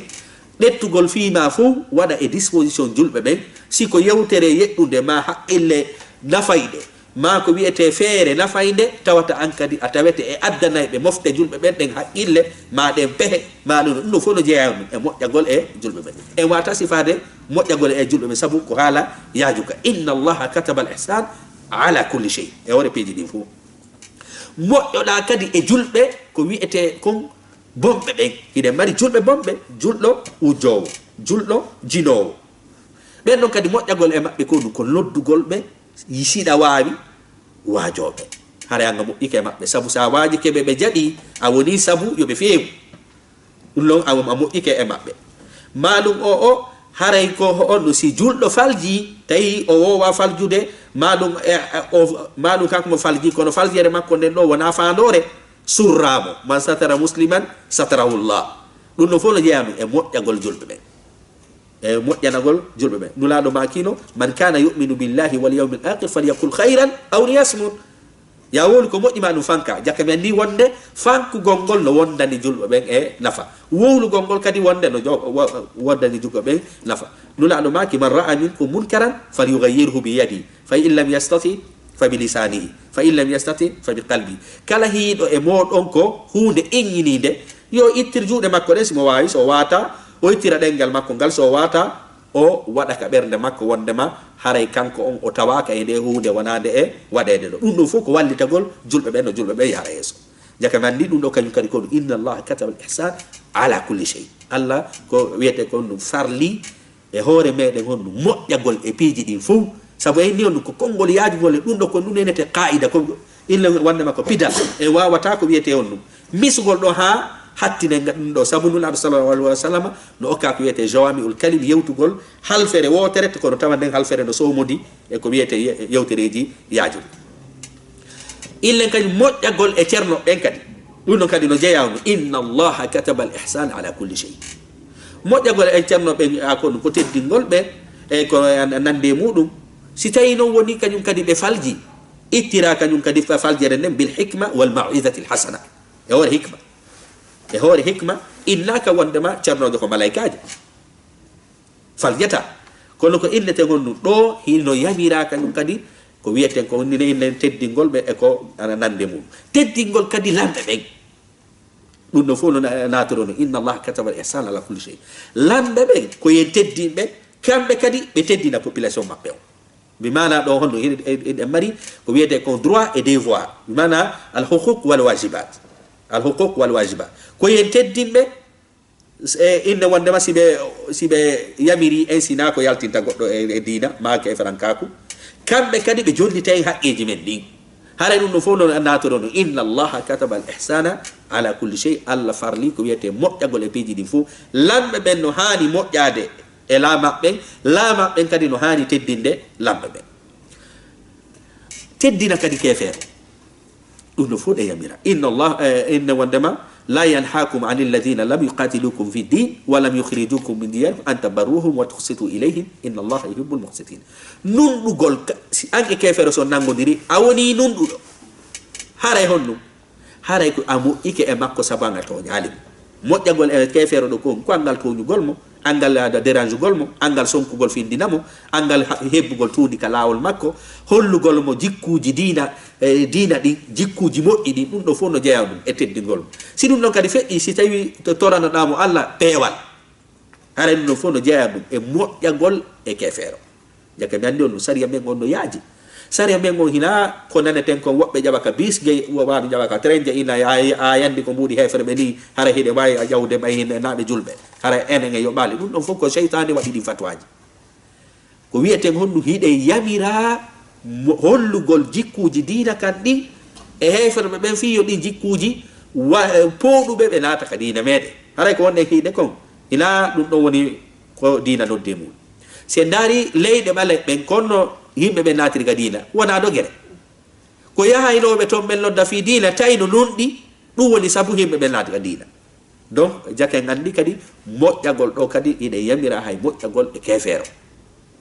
ɗettugol fii ma fof waɗa e disposition julɓe ɓen, si ko yewtere yeɗɗunde ma haqqille nafayɗe, ma ko wi'ete feere nafaynde, tawata an kadi a tawete e addanayɓe mofte julɓe ɓen ɗen haqqille, ma ɗen pehe, ma ɗum, ɗum ɗo fof no jeeya ɗum e moƴƴagol e julɓe ɓen. En wata sifaade moƴƴagol e julɓe ɓen, sabu ko haala yaajuka. Inna Allaha kataba al ihsan ala kulli shay. E hoore piiji ɗin fof. Moƴƴoɗa kadi e julɓe ko wi'ete kon bonɓe ɓen. Hiɗen mari julɓe bonɓe, julɗo wujjoowo, julɗo jinoowo. Ɓen ɗon kadi moƴƴagol e maɓɓe ko ɗum, ko noddugol ɓe, siɗa waawi waajooɓe. Hara anga moƴƴike e maɓɓe. Sabu sa waajike ɓe, ɓe jaɓi, a woni sabu yo ɓe feewu. Ɗum ɗon a, a moƴƴike e maɓɓe. Maɗum o, o, haray ko on ɗum si julɗo falji, tawi o wowa faljude, maɗum e, e, o, maɗum kanko mo falji, kono faljere makko nden ɗo wona faandoore, surramo. Man satara musliman, satarahu Allah. Ɗum ɗon fof no jeeya ɗum e moƴƴagol julɓe ɓen. E moƴƴanagol julɓe ɓen. Nulaaɗo maakino, man kana yu'minu billahi wal yawmil akhir falyaqul khayran aw liyasmut. Ya wowlu ko moƴƴi ma ɗum fanka. Jaka mi anndi wonde fankugol ngol no wondani julɓe ɓen e nafa. Wowlugol ngol kadi wonde no jo-, wo-, wondani julɓe ɓen nafa. Nulaaɗo maaki, man ra'a minkum munkaran falyughayyirhu bi yadi, fa in lam yastati Fa bi lisanihi, fa in lam yastati fa bi qalbi. Kala hiiɗo e mooɗon ko huunde iŋŋiniinde, yo ittir juuɗe makko ɗen si mo waawi, so o waata, o ittira ɗemngal makko ngal, so o waata, o waɗa ka ɓernde makko wonndema haray kanko on o tawaaka e nde huunde wonaande e waɗeede ɗo. Ɗum ɗum fof ko wallitagol julɓe ɓen, no julɓe ɓen yahra yeeso. Jaka mi anndi ɗum ɗo kañum kadi ko ɗum, inna Allaha kataba al ihsan ala kulli shay. Allah ko wiyete ko ɗum farli e hoore meɗen honɗum moƴƴagol e piiji ɗin fof. Sabu en ni honɗum ko konngol yaajugol e ɗum ɗo, ko ɗum nenete qaida, ko illa wonndema ko pidal. En waawata ko wiyete honɗum misugol ɗo haa hattinen ɗum ɗo. Sabu Nulaaɗo sallallahu alaihi wa sallam no okka ko wiyete jawami'ul kalim, yewtugol halfere wootere, kono tawa nden halfere no sowmodi e ko wiyete ye-, yewtereeji yaajuɗi. Illen kadi moƴƴagol e ceerno ɓen kadi. Ɗum ɗon kadi no jeyaa no, inna Allaha kataba al ihsan ala kulli shay. Moƴƴagol e ceerno ɓen, a, ko, ko teddingol ɓe, e ko nande e muɗum. Si tawi noon woni kañum kadi ɓe falji, ittira kañum kadi fa-, faljere nden bil hikma wal maw'izati al hasana. E hoore hikma. E hoore hikma, innaka wonndema ceernoojo ko malaykaajo. Faljata. Kono ko inneten honɗum ɗo, hino yamira kañum kadi, ko wiyeten ko woni nen teddingol ɓe e ko ana nande mum. Teddingol kadi lamɓe ɓen. Ɗum ɗo fof no na-, natoro no, inna Allaha kataba al ihsan ala kulli shay. Lamɓe ɓen, ko yen teddin ɓe, kamɓe kadi ɓe teddina population maɓɓe on. Bi maana ɗo honno, hiɗe-, eɗen mari ko wiyete ko droit et devoir. Bi maana al huquq wal wajibat. Al huquq wal wajibat. Ko yen teddin ɓe, e, inne wonndema si ɓe, si ɓe yamiri en, sina ko yaltinta goɗɗo e, e diina, ma ke e farankaaku. Kamɓe kadi ɓe jonnita en haqqeeji men ɗin. Haray ɗum ɗo fof no natoro no, inna Allaha kataba al ihsana ala kulli shay. Allah farli ko wiyete moƴƴagol e piiji ɗin fof. Lamɓe ɓen no haani moƴƴaade e laamaɓe ɓen, laamaɓe ɓen kadi no haani teddinde lamɓe ɓen. Teddina kadi keefeero. Ɗum ɗo fof ɗe yamira. Inna Allah, eh, inne wonndema, la yanhakum anil ladina lam yuqatilukum fi din wa lam yukhrijukum min diyarikum an tabarruhum wa tuqsitu ilayhim, inna Allaha yuhibbul muqsitin. Nunɗugol ka, si an e keefeero so nanngodiri, a woni nunɗuɗo. Haray honɗum? Haray ko a moƴƴike e makko sabu an a tooñaali mo. Moƴƴagol e keefeero ɗo ko, ko anngal tooñugol mo, anngal, ah, derangugol mo, anngal sonkugol findina mo, anngal ha-, hebbugol tuundi ka laawol makko, hollugol mo jikkuuji diina, e diina ɗin, jikkuuji moƴƴi ɗin, ɗum ɗo fof no jeyaa ɗum e teddingol mo. Si ɗum ɗon kadi feƴƴi, si tawi to toranoɗaa mo Allah peewal, haray ɗum ɗon fof no jeyaa ɗum e moƴƴagol e keefeero. Jaka mi anndi on no sariya men on no yaaji. Sariya men on hina ko naneten kon woɓɓe ƴawa ka bis, gey waɗu ƴawa ka train, je ina a, a yandi ko mbuuɗi heefere ɓe ni, hara hiɗe waawi a ƴawde ɓay hin naaɓe julɓe. Hara enen e yoɓaali. Ɗum ɗon fof ko seytaane waɗi ɗin fatwaaji. Ko wiyeten honɗum hiɗe yamira mo-, hollugol jikkuuji diina kan ɗin e heeferɓe ɓen fii yo ɗin jikkuuji wa-, pooɗuɓe ɓe naata ka diina meɗen. Haray ko wonɗen hiɗe kon. Ina ɗum ɗon woni ko diina noddi e mum. Si en ndaari leyɗe ɓale ɓen, konno yimɓe ɓen naatiri ka diina, wonaa dogere. Ko yahaynooɓe toon ɓen nodda fii diina, tawi no nunɗi, ɗum woni sabu yimɓe ɓen naati ka diina. Donc, jaka en anndi kadi, moƴƴagol ɗo kadi, hiɗen yamira hay moƴƴagol e keefeero.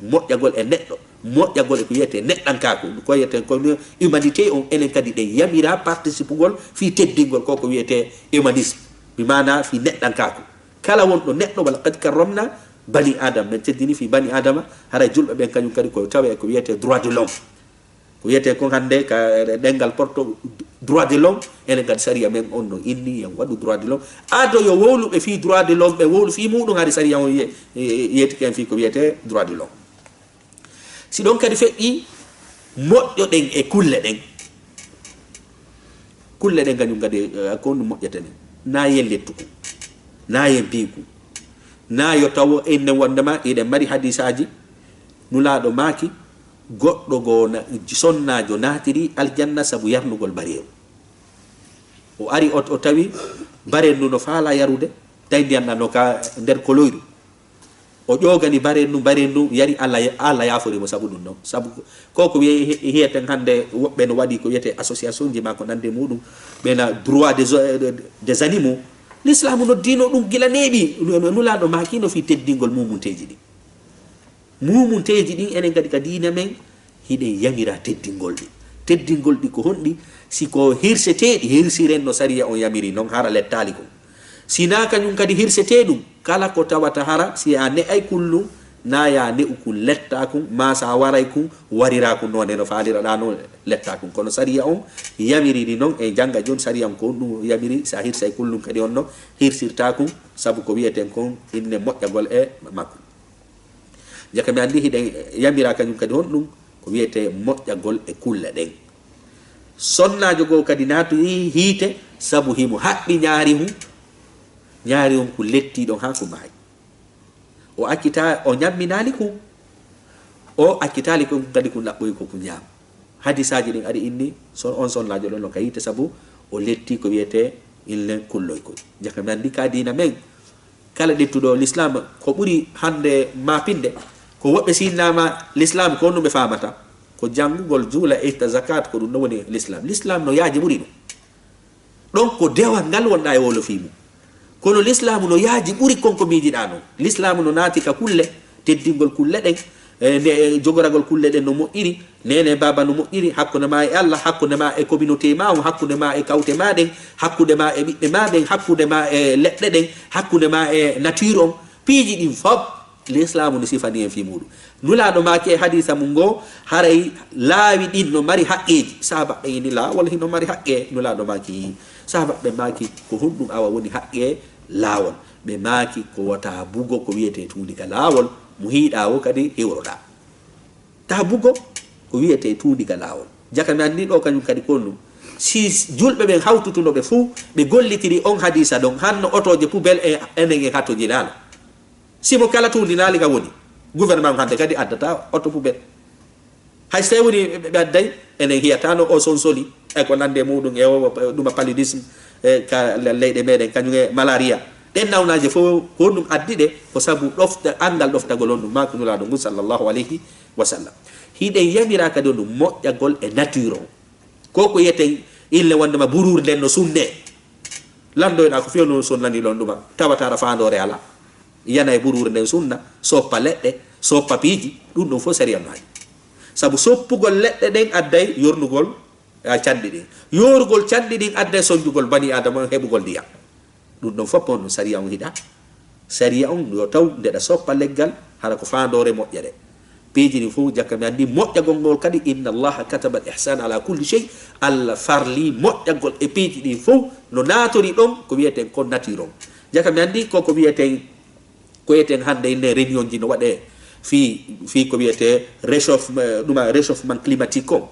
Moƴƴagol e neɗɗo, moƴƴagol e ko wiyetee neɗɗankaaku, ko wiyetee ko humanité on, enen kadi ɗen yamira participugol fii teddingol ko ko wiyetee humanisme, bi maana fii neɗɗankaaku. Kala wonɗo neɗɗo, wala qad karramna bani Adama, men teddini fii bani Adama, haray julɓe ɓen kañum kadi ko tawe e ko wiyetee droit de l'homme. Ko wiyetee kon hannde ka ɗemngal porto droit de l'homme, enen kadi sariya men on no inni yen waɗu droit de l'homme. Ado yo wowluɓe fii droit de l'homme, ɓe wowlu fii muɗum, hari sariya on ye-, ye-, yeetike en fii ko wiyetee droit de l'homme. Si ɗon kadi feƴƴi, moƴƴoɗen e kulle ɗen. Kulle ɗen kañum kadi, eh, ko ɗum moƴƴata ni. Na yen lettuku, na yen piiku, na yo taw enen wonndema hiɗen mari hadiisaaji, Nulaaɗo maaki, goɗɗo goo na, sonnaajo naatiri aljanna sabu yarnugol bareeru. O ari o, o tawi barenndu no faalaa yarude, tawi ndiyan nan no ka nder koloyru. O ƴoogani barenndu, barenndu yari, Allah, Allah yaafori mo sabu ɗum ɗon. Sabu ko, ko wiye-, hi-, hiyeten hannde woɓɓe no waɗi ko wiyetee association ji maa ko nande muɗum, ɓe na droit des, des animaux. L'islam noddiino ɗum gila neeɓi, Nulaaɗo maaki no fii teddingol muumunteeji ɗin. Muumunteeji ɗin enen kadi ka diina men, hiɗen yamira teddingol ɗi. Teddingol ɗi ko honɗi? Si ko hirseteeɗi, hirsiren no sariya on yamiri non, hara lettaali kon. Si naa kañum kadi hirsetee ɗum, kala ko tawata hara, si a ne'ay kullu, Na ya ne'u kun letta kun, ma sa waray kun, warira kun noone no faaliraɗa no letta kun. Kono sariya on yamiriri non e janga jon sariya on ko ɗum yamiri, sa hirsay kullum kadi on no hirsirta kun, sabu ko wiyeten kon inne moƴƴagol e makko. Jaka mi andi hiɗen yamira kañum kadi honɗum ko wiyete moƴƴagol e kulle ɗen. Sonnaajo goo kadi naatoyi hiite sabu himo haɓɓi ñaari hun, ñaari hun ko lettiɗon haa ko maayi. O accita, o ñamminaali kun, o accitaali kun kadi kun laɓɓoyi ko kun ñaama. Hadisaaji ɗin ari inni, so, on sonnaajo ɗon no ka yiite sabu o letti ko wiyete inne kulloy koy. Jaka mi andi ka diina men, kala ɗettuɗo l'islam, ko ɓuri hannde maapinde, ko woɓɓe sinnama l'islam, ko honɗum ɓe faamata? Ko janngugol, juula, itta zakat, ko ɗum ɗon woni l'islam. L'islam no yaaji ɓuri ɗum. Ɗon ko dewal ngal wonɗa e wolofi mum. Kono l'islam no yaaji ɓuri kon ko miijiɗa non. L'islam no naati ka kulle, teddingol kulle ɗen, e nde, e jogoragol kulle ɗen no moƴƴiri, nene baaba no moƴƴiri, hakkunde ma e Allah, hakkunde ma e communauté ma on, hakkunde ma e kawte ma ɗen, hakkunde ma e ɓiɓɓe ma ɓen, hakkunde ma e leɗɗe ɗen, hakkunde ma e nature on. Piiji ɗin fop, l'islam no sifani en fii muɗum. Nulaaɗo maaki e hadiisa mum ngoo, haray laawi ɗin no mari haqqeeji. Sahabaɓe ini laawol hino mari haqqe. Nulaaɗo maaki, sahabaɓe maaki, ko honɗum awa woni haqqe laawol? Ɓe maaki, ko wota bugo ko wiyete tuundi ka laawol, mo hiiɗa wo kadi hewroɗa. Ta bugo ko wiyete tuundi ka laawol. Jaka mi anndi ɗo kañum kadi ko honɗum. Si julɓe ɓen hawtutuno ɓe fuu, ɓe gollitiri on hadiisa ɗon, hanno otooje poubelle e enen en hatoji laalo. Simo kala tuundi naali ka woni, gouvernement hannde kadi addata oto poubelle. Hay so tawi woni ɓe, ɓe adday, enen hiyata no o sonsoli, e ko nande muɗum, e o, ɗuma paludisme, e ka le-, leyɗe meɗen, kañum e malaria. Ɗen nawnaaje fof ko honɗum addi ɗe? Ko sabu ɗofta, anngal ɗoftagol on ɗum, ma ko Nulaaɗo ngun sallallahu alayhi wa sallam. Hiɗen yamira kadi on ɗum moƴƴagol e nature on. Ko ko yiyeten ille wonde ma buruur nden no sunne. Landoyɗa ko fiyo no sunnani lon ɗuma, tawata aɗa faandoore ala. Yana e buruur nden sunna, soppa leɗɗe, soppa piiji, ɗum ɗum fof sariya no haɗi. Sabu soppugol leɗɗe ɗen adday yornugol, a, canɗi ɗin. Yorugol canɗi ɗin adday sonjugol bani Adama on heɓugol ndiyam. Ɗum ɗon fof on ɗum sariya on hiɗa. Sariya on yo taw ndeɗa soppa leggal, hara ko faandoore moƴƴere. Piiji ɗin fof jakka mi anndi moƴƴagol ngol kadi, inna Allaha kataba al ihsana ala kulli shay. Allah farli moƴƴagol e piiji ɗin fof no naatori ɗon ko wiyeten kon nature on. Jakka mi anndi ko, ko wiyeten, ko wiyeten hannde inne réunion ji no waɗe fii, fii ko wiyete réchauffement, ɗuma réchauffement climatique on.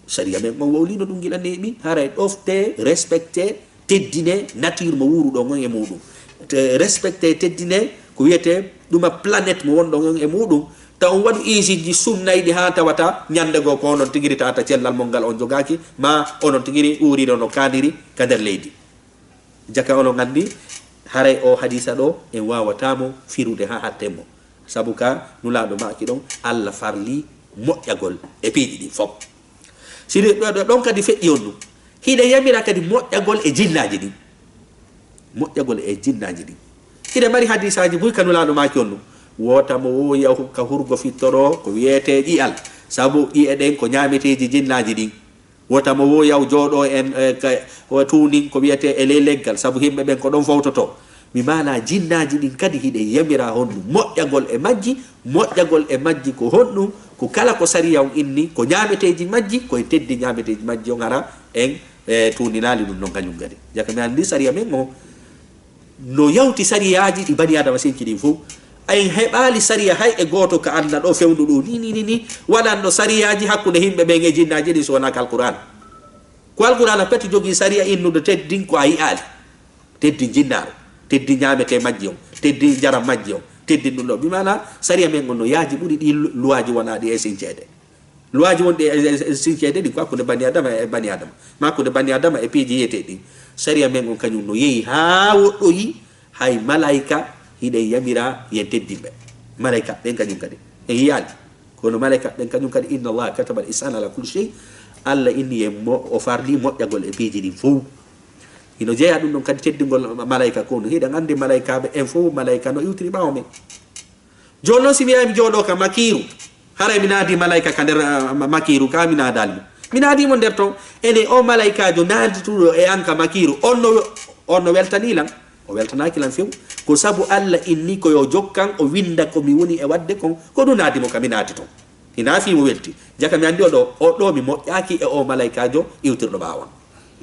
Sariya men on wowlino ɗum gila neeɓi, haray ɗofte, respecte, teddine nature mo wuuruɗon on e muɗum. Te respecte, teddine ko wiyete ɗuma planète mo wonɗon on e muɗum. Taw on waɗu usine ji sunnayɗi haa tawata ñande goo ko onon tigiri tawata cellal mon ngal on jogaaki, ma onon tigiri uuriro no kaaniri ka nder leydi. Jaka onon anndi, haray o hadiisa ɗo en waawata mo firude haa hatten mo. Sabu ka Nulaaɗo maaki ɗon, Allah farli moƴƴagol e piiji ɗin fof. Si ɗo, ɗo, ɗon kadi feƴƴi on ɗum. Hiɗen yamira kadi moƴƴagol e jinnaaji ɗin. Moƴƴagol e jinnaaji ɗin. Hiɗen mari hadiisaaji buy ka Nulaaɗo maaki on ɗum. Wota mo wo yahu ka hurgo fittoro ko wiyete ƴi'al. Sabu ƴi'e ɗen ko ñaameteeji jinnaaji ɗin. Wota mo wo yaw jooɗo en, e, ka, o tuundin ko wiyete e ley leggal, sabu yimɓe ɓen ko ɗon fowtoto. Mi maana jinnaaji ɗin kadi hiɗen yamira honɗum moƴƴagol e majji, moƴƴagol e majji ko honɗum? Ko kala ko sariya on inni, ko ñaameteeji majji, ko e teddi ñaameteeji majji on hara en, e, tuundinaali ɗum non kañum kadi. Jaka mi anndi sariya men o, no yawti sariyaaji ɗi bani Adama sinci ɗin fof. En heɓaali sariya hay e gooto ka aduna ɗo fewndo ɗo ni, ni, ni, ni, waɗanɗo sariyaaji hakkunde yimɓe ɓen e jinnaaji ɗin so wonaa ka Alqur'aana. Ko Alqur'aana pet jogii sariya innude teddin ko a yi'aali. Teddin jinnaaru, teddin ñaametee majji on, teddin njaram majji on, teddin ɗum ɗo. Bi maana sariya men on no yaaji ɓuri ɗi lu-, luwaaji wonaaɗi e sinceede. Luwaaji wonɗi e, e, e sinceede ɗin ko hakkunde bani Adama e bani Adama. Ma hakkunde bani Adama e piiji yiyeteeɗi ɗin. Sariya men on kañum no yehi haa woɗɗoyi, hay malaayika hiɗen yamira yen teddinɓe. Malaayika ɓen kañum kadi. En yiyaali. Kono malaayika ɓen kañum kadi, inna Allaha kataba al ihsana ala kulli shay. Allah inni yen mo-, o farli moƴƴagol e piiji ɗin fow. Hino jeyaa ɗum ɗon kadi teddingol ma-, malaayika ko no. Hiɗen anndi malaayikaaɓe en fow, malaayika no iwtiri ɓaawo men. Jooni noon, si mi yahi mi jooɗoo ka makiiru, haray mi naadii malaayika ka nder, ah, ma-, makiiru ka, mi naadaali mo. Mi naadii mo nder ton. Ene o malaayikaajo naadituɗo e an ka makiiru, on no, on no weltanii lan? O weltanaaki lan few. Ko sabu Alla inni ko yo jokkan, o winnda ko mi woni e waɗde kon, ko ɗun naati mo ka mi naati ton. Hinaa fii mo welti. Jaka mi anndi o ɗoo, o ɗoo mi moƴƴaaki e o malaykaajo iwtirɗo ɓaawo on.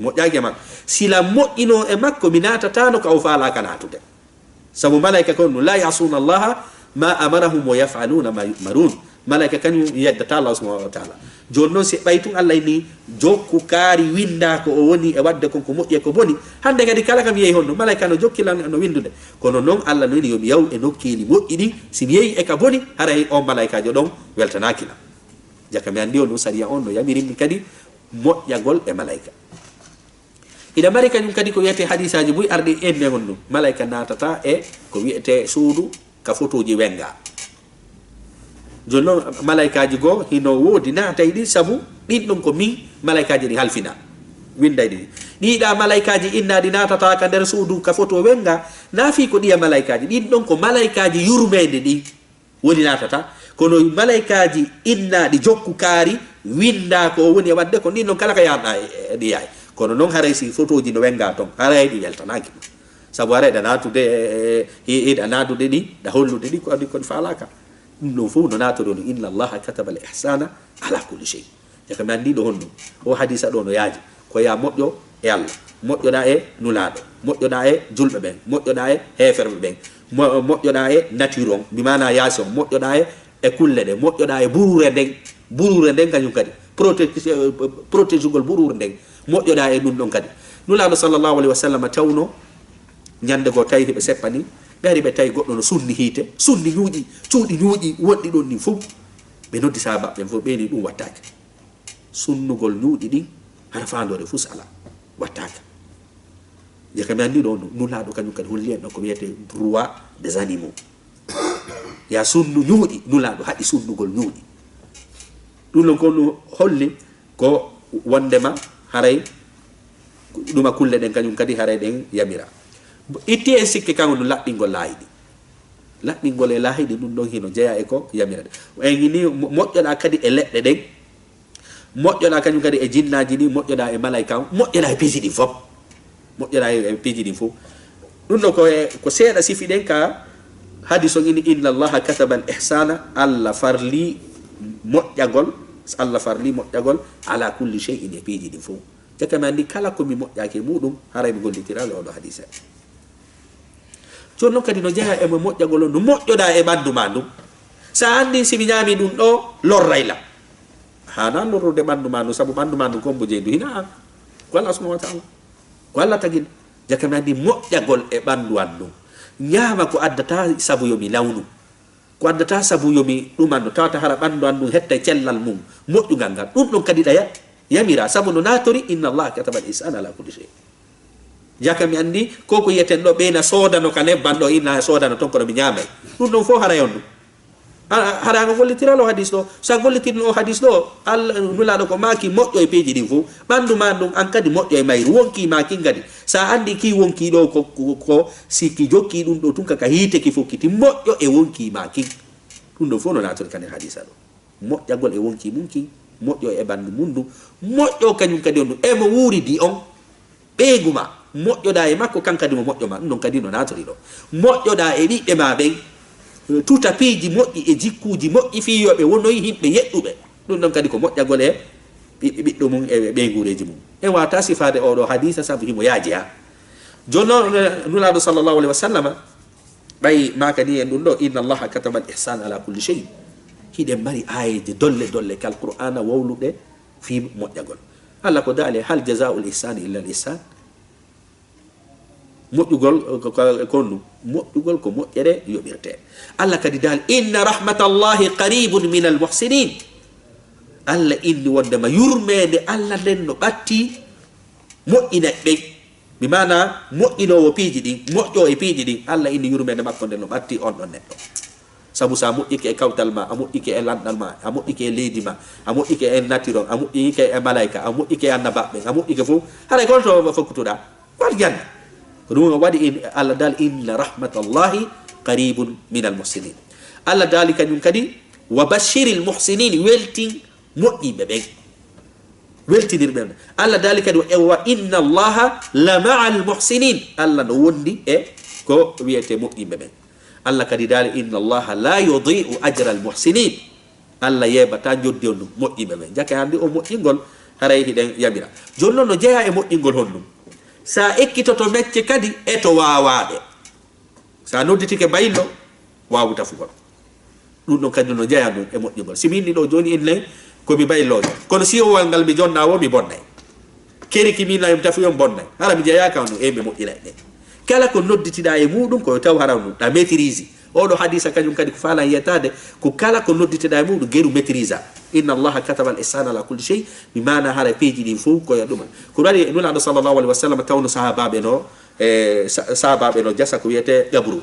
Moƴƴaaki e makko. Si lan moƴƴinoo e makko, mi naatataano ka o faalaaka naatude. Sabu malayka kon ɗun, "لا يعصون الله ما أمرهم ويفعلون ما يؤمرون." Malayka kañun yeddataa Allah subhanahu wa ta'ala. Jooni non, si ɓay tun Allah inni, "Jokku kaari, winnda ko o woni e waɗde kon ko moƴƴi e ko boni." Hannde kadi kala kam yehi honno, malayka no jokki lan no winndude. Kono non Allah no inni yo mi yahu e nokkeeli moƴƴi ɗin, si mi yehi e ka boni, haray on malaykaajo ɗon weltanaaki lan. Jaka mi anndi on ɗun sariya on no yamirimmi kadi moƴƴagol e malayka. Hiɗa mari kañun kadi ko wi'etee hadiisaaji buy arɗi en nden on ɗun. Malayka naatataa e ko wi'etee suudu ka fotooji wennga. Jooni non, malaykaaji goo hino woodi naatay ɗi, sabu ɗin ɗon ko min malaykaaji ɗin halfina. Winnday ɗi. Ɗii ɗaa malaykaaji innaaɗi naatataa ka nder suudu ka fotoo wennga, naa fii ko ɗiya malaykaaji. Ɗin ɗon ko malaykaaji yurmeende ɗin woni naatata. Kono malaykaaji innaaɗi jokku kaari, winnda ko o woni e waɗde kon, ɗin non kala ka yahanɗaa e, e ɗi yahay. Kono non haray si fotooji no wennga ton, haray ɗi weltanaaki ɗun. Sabu haray ɗa naatude, e, e, e, hiɗa naatude ɗi, ɗa hollude ɗi, ko ɗi, ko ɗi faalaaka. Ɗun ɗon fow no naatori on, "إن الله كتب الإحسان على كل شيء." Jaka mi anndi ɗo honɗun. O hadiisa ɗo no yaaji. Ko yaa moƴƴo e Allah, moƴƴoɗaa e Nulaaɗo, moƴƴoɗaa e julɓe ɓen, moƴƴoɗaa e heeferɓe ɓen, mo-, moƴƴoɗaa e nature on, bi maanaa yaasi on, moƴƴoɗaa e, e kulle ɗen, moƴƴoɗaa e buruure nden, buruure nden kañun kadi, prote-, eh, protégugol buruure nden, moƴƴoɗaa e ɗun ɗon kadi. Nulaaɗo sallallahu alayhi wa sallam tawno ñande goo tawi hiɓe seppani, ɓe ari ɓe tawi goɗɗo no sunni hiite, sunni ñuuƴi, cuuɗi ñuuƴi wonɗi ɗon ɗin fow. Ɓe noddi sahaabaaɓe ɓen fow, ɓe ni ɗun wattaake. Sunnugol ñuuƴi ɗin, hara faandoore fus alaa, wattaaka. Jaka mi anndi ɗo, Nulaaɗo kañun kadi holli en ɗo ko wi'etee droit des animaux. Yaa sunnu ñuuƴi, Nulaaɗo haɗi sunnugol ñuuƴi. Ɗun ɗon ko no holli ko wonndema haray ɗuma kulle ɗen kañun kadi haray ɗen yamira. Itti en sikke kan no laɓɓingol laahi ɗin. Laɓɓingol e laahi ɗin ɗun ɗon hino jeyaa e ko yamira ɗen. En ni mo-, moƴƴoɗaa kadi e leɗɗe ɗen. Moƴƴoɗaa kañun kadi e jinnaaji ɗin, moƴƴoɗaa e malayka on, moƴƴoɗaa e piiji ɗin fow. Moƴƴoɗaa e, e piiji ɗin fow. Ɗun ɗo ko e, ko seeɗa sifi ɗen ka hadiis on ini, "إن الله كتب الإحسان", Allah farli moƴƴagol, Allah farli moƴƴagol, "على كل شيء", e piiji ɗin fow. Jaka mi anndi kala ko mi moƴƴaaki e muɗum, haray mi gollitiraali oɗo hadiisa. Jooni non kadi no jeyaa e mo moƴƴagol on, no moƴƴoɗaa e ɓanndu maa ndun. Si a anndii si mi ñaamii ɗun ɗoo, lorray lan. Haanaa lorrude ɓanndu maa ndun, sabu ɓanndu maa ndun ko hombo jeyi ndu? Hinaa an. Ko Allah subhanahu wa ta'ala. Ko Allah tagi ndu. Jaka mi anndi moƴƴagol e ɓanndu an ndun. Ñaama ko addataa sabu yo mi nawnu. Ko addataa sabu yo mi ɗumanno, tawata hara ɓanndu an ndun hettay cellal mun, moƴƴungal ngal. Ɗun ɗon kadi ɗa ya-, yamiraa, sabu no naatori, "إن الله كتب الإحسان على كل شيء." Jaka mi anndi, ko ko yi'eten ɗo, ɓe na soodano ka nebban ɗo, ina soodano ton, kono mi ñaamay. Ɗun ɗon fow haray on ɗun. A, a, hara a gollitiral o hadiis ɗo. Si a gollitirii o hadiis ɗo, Alla, Nulaaɗo ko maaki moƴƴo e piiji ɗin fow. Ɓanndu maa ndun an kadi moƴƴo e mayru. Wonkii maa kin kadi. Si a anndii kii wonkii ɗo ko, ko, ko, si ki jokkii ɗun ɗo tun ka, ka hiite ki fokkiti, moƴƴo e wonkii maa kin. Ɗun ɗon fow no naatori ka nder hadiisa ɗo. Moƴƴagol e wonkii mun kin, moƴƴo e ɓanndu mun ndun, moƴƴo kañun kadi on ɗun. E mo wuuridi on, ɓeyngu maa, moƴƴoɗaa e makko, kan kadi mo moƴƴo maa. Ɗun ɗon kadi no naatori ɗo. Moƴƴoɗaa e ɓiɓɓe maa ɓen, tuta piiji moƴƴi e jikkuuji moƴƴi fii yo ɓe wonoy yimɓe yeɗɗuɓe. Ɗun ɗon kadi ko moƴƴagol e ɓi-, ɓiɗɗo mun e ɓeynguureeji mun. En waawataa sifaade oo ɗoo hadiisa sabu himo yaaji haa. Jooni non, Nulaaɗo sallallahu alayhi wa sallama, ɓay maaka ni en ɗun ɗoo, "إن الله كتب الإحسان على كل شيء." Hiɗen mari aayeeje dolle dolle ka Alqur'aana wowluɗe fii moƴƴagol. Alla ko daali, "هل جزاء الإحسان إلا الإحسان." Moƴƴugol ko, ko, ko honɗun? Moƴƴugol ko moƴƴere yoɓirtee. Alla kadi daali, "إن رحمة الله قريب من المحسنين." Alla inni wonndema yurmeende Alla nden no ɓattii moƴƴinayɓe ɓen. Bi maanaa, moƴƴinoowo piiji ɗin, moƴƴo e piiji ɗin, Alla inni yurmeende makko nden no ɓattii on ɗon neɗɗo. Sabu si a moƴƴike e kawtal maa, a moƴƴike e lanɗal maa, a moƴƴike e leydi maa, a moƴƴike e nature on, a moƴƴike e malayka, a moƴƴike e annabaaɓe ɓen, a moƴƴike fow, haray ko honto fokkutuɗaa? Ko aljanna. Ko ɗun waɗi in-, Alla daali, "إن رحمة الله قريب من المحسنين." Alla daali kañun kadi, "وبشر المحسنين", weltin moƴƴiiɓe ɓen. Weltinir ɓe. Allah daali kadi, e wa inna Allaha la ma'a al muhsinin. Allah no wondi e ko wiyete moƴƴinɓe ɓen. Allah kadi daali, inna Allaha la yudi'u ajra al muhsinin. Allah yeebataa njoddi on ɗum moƴƴinɓe ɓen. Jaka anndi o moƴƴingol, haray hiɗen yamira. Jooni noon no jeyaa e moƴƴingol honɗum? Sa ekkitoto mecce kadi e to waawaaɓe. Sa nodditike baylo, waawu tafugol. Ɗum ɗon kañum no jeyaa ɗum e moƴƴugol. Si mi inni ɗo jooni, inne ko mi bayloojo. Kono siyowal ngal mi jonnaa wo, mi bonnay. Keri ki mi nayi mi tafuyon bonnay. Hara mi jeyaaka on ɗum, e mi moƴƴinay ɗe. Kala ko nodditiɗaa e muɗum, ko yo taw hara ɗum ɗa maîtrise. Oɗo hadisa kañum kadi ko faalan yettaade, ko kala ko nodditiɗaa e muɗum, geru maîtrise. Inna Allaha kataba al ihsana ala kulli shay, mi maana hara peeji ɗin fof ko yo ɗuma. Ko waɗi Nulaaɗo sallallahu alaihi wa sallam tawno sahaabaaɓe no, e, sa-, sahaabaaɓe no jasa ko wiyete qabru.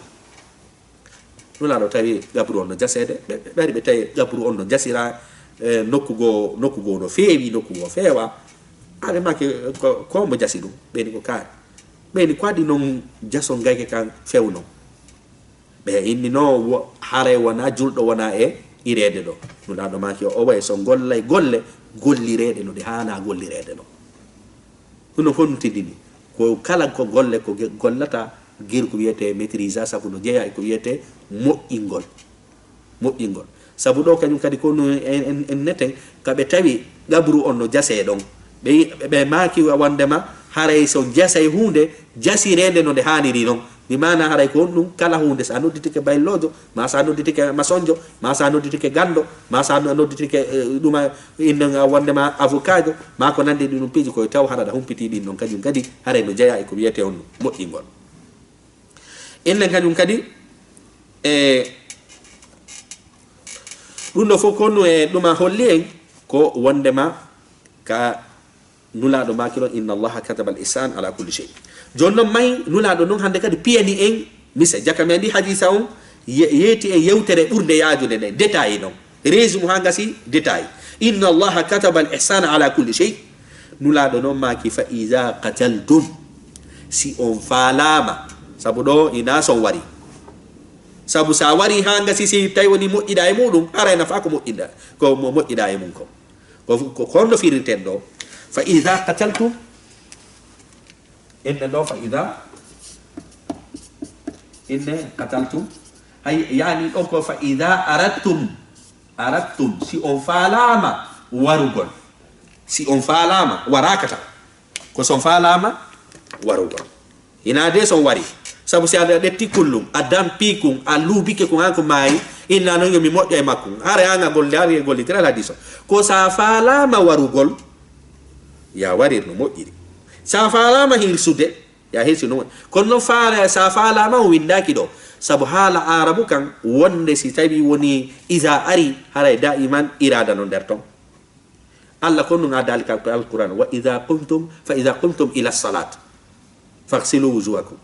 Nulaaɗo tawi qabru on no jaseede, ɓe, ɓe, ɓe ari ɓe tawi qabru on no jasira, e, nokku goo, nokku goo no feewi, nokku goo feewa. Aɓe maaki ko, ko mbo jasi ɗum? Ɓeyni ko kaari. Ɓeyni ko waɗi noon jaso ngayke kan fewno? Ɓe inni no wo-, haray wona julɗo wona e ireede ɗo. Nulaaɗo maaki o, o way so gollay golle gollireeɗe no ɗe haana gollireede ɗo. Ɗum no fof no tindini. Ko kala ko golle ko ge-, gollata, geru ko wiyete maîtrise, sabu no jeyaa e ko wiyete moƴƴingol. Moƴƴingol. Sabu ɗo kañum kadi ko no en, en, en neten, ka ɓe tawi qabru on no jasee ɗon. Ɓe, ɓe, ɓe maaki wondema haray so jasay huunde, jasireende no nde haaniri non. Mi maana haray ko honɗum? Kala huunde, sa nodditike bayloojo, ma sa nodditike masonjo, ma sa nodditike ganndo, ma sa no-, nodditike, eh, ɗuma, inno wondema avocatjo, ma ko nanndi ɗi ɗum piiji, koye taw hara ɗa humpiti ɗin non kañum kadi, haray no jeyaa e ko wiyete on moƴƴingol. Innen kañum kadi, e, ɗum ɗo fof ko no e ɗuma holli en ko wondema ka Nulaaɗo maaki ɗon, inna Allaha kataba al ihsan ala kulli shay. Jooni non may Nulaaɗo non hannde kadi piyani en mise, jaka men ndi hadisa on ye-, yeeti en yewtere ɓurde yaajude nden, détail non. Résumé haa ngasi détail. Inna Allaha kataba al ihsana ala kulli shay. Nulaaɗo non maaki, fa iza qataltum, si on faalaama, sabu ɗo ina son wari. Sabu sa wari haa ngasi, si tawi woni moƴƴiɗa e muɗum, haray nafa ko moƴƴiɗa, ko mo-, moƴƴiɗa e mum ko. Ko, ko, ko honno firirten ɗo? Fa iza qataltum, inne ɗo fa iza, inne qataltum, hay, yani ɗon ko fa iza aradtum, aradtum, si on faalaama warugol. Si on faalaama, waraaka tan. Ko si on faalaama warugol. Hinaa de si on wari. Sabu si aɗa ƴetti kullum, a dampi kun, a luubike kun, an ko maayi, inna non yo mi moƴƴo e makkun. Hara an a golle, hara e gollitira la diso. Ko sa faalaama warugol, ya warir no moƴƴiri. Sa faalaama hirsude, ya hirsu no moƴƴi. Kono non faala-, sa faalaama on winndaaki ɗo. Sabu haala Aarabu kan, wonde si tawi woni iza ari, haray daiman iraada no nder ton. Allah ko ɗum addaali ka Alquran, "Wa idha qumtum, fa idha qumtum ila salat, faghsilu wujuhakum."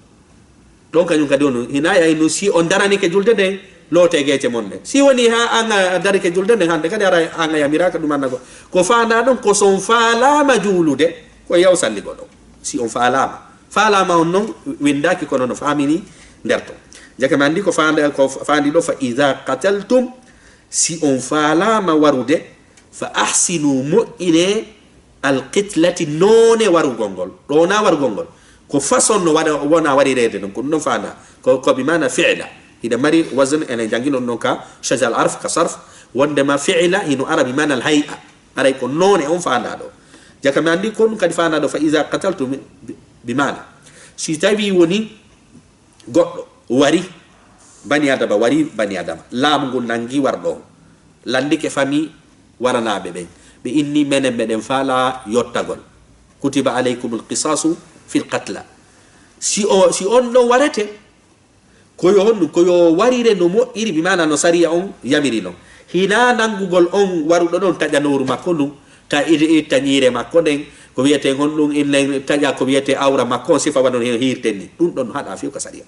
Ɗon kañum kadi on, hina yahi no si on daranike julde nden, loote geece mon ɗen. Si woni ha an a darike julde nden hannde kadi, ara an a yamiraaka ɗum annagol. Ko faandaa ɗon, ko si on faalaama juulude, ko yaw salligo ɗon. Si on faalaama. Faalaama on non, winndaaki kono no faamini nder ton. Jaka mi anndi ko faanda-, ko faandi ɗo, "Fa idha qataltum", si on faalaama warude, "Fa ahsinu", moƴƴine, "al qitlati", noone warugol ngol. Ɗo wona warugol ngol. Ko façon no waɗa, wona warireede non, ko ɗum ɗon faandaa. Ko, ko bi maana fi'la. Hiɗa mari wazn, enen janngi non, non ka shajal arf, ka sarf, wondema fi'la hino ara bi maana al hay'a. Aray ko noone on faandaa ɗo. Jaka mi anndi ko ɗum kadi faandaa ɗo, "Fa iza qataltum", bi, bi maana. Si tawi woni goɗɗo wari, bani adama wari, bani adama. Laamu ngun nangi warɗo on. Lanndike fami waranaaɓe ɓen. Ɓe inni, "Menen meɗen faala yottagol. Kutiba alaykumul qisasu fil qatla." Si o, si on ɗon warete, ko yo honɗum? Ko yo warire no moƴƴiri, bi maana no sariya on yamiri non. Hinaa nanngugol on waruɗo ɗon taƴa nowru makko ndun, ta iri, itta ñiire makko nden, ko wiyete honɗum, innen taƴa ko wiyete awra makko on, sifa wano no hirten ni. Ɗum ɗon no haɗa few ka sariya.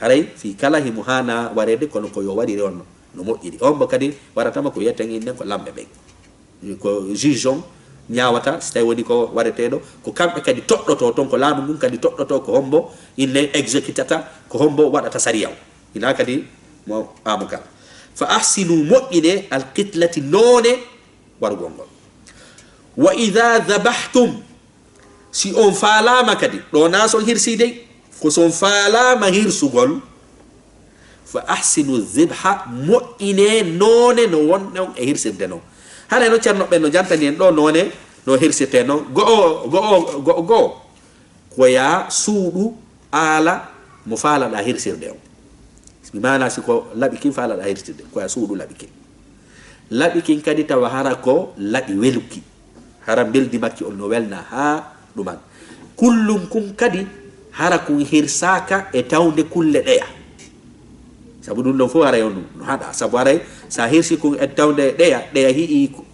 Haray fii kala himo haana wareede, kono ko yo warire on no, no moƴƴiri. On mbo kadi waratama ko wiyeten innen ko lamɓe ɓen. Ko juge on ñaawata, si tawi woni ko wareteeɗo, ko kamɓe kadi toɗɗotoo ton, ko laamu ngun kadi toɗɗotoo ko hombo inne executata, ko hombo waɗata sariya on. Ina kadi mo amu kala. Fa ahsinu, moƴƴine, al qitlati, noone warugol ngol. Wa idha dhabahtum, si on faalaama kadi, ɗo na son hirsi dey, ko son faalaama hirsugol, fa ahsinu dhibha, moƴƴine noone no wonɗon e hirsirde non. Hara no ceerno ɓen no jantani en ɗo noone no hirsirte non. Go'o, go'o, go'o, go'o. Ko ya suuɗu aala mo faalaɗa hirsirde on. Mi maana si ko laɓi kin faalaɗa hirsirde, ko ya suuɗu laɓi kin. Laɓi kin kadi tawa hara ko laɓi weluki. Hara mbeldi makki on no welna haa ɗuman. Kullum kun kadi hara kun hirsaaka e tawnde kulle ɗeya. Sabu ɗum ɗon fof haray on no haɗa. Sabu haray sa hirsi kun e tawnde ɗeya, ɗeya hi'i ko-,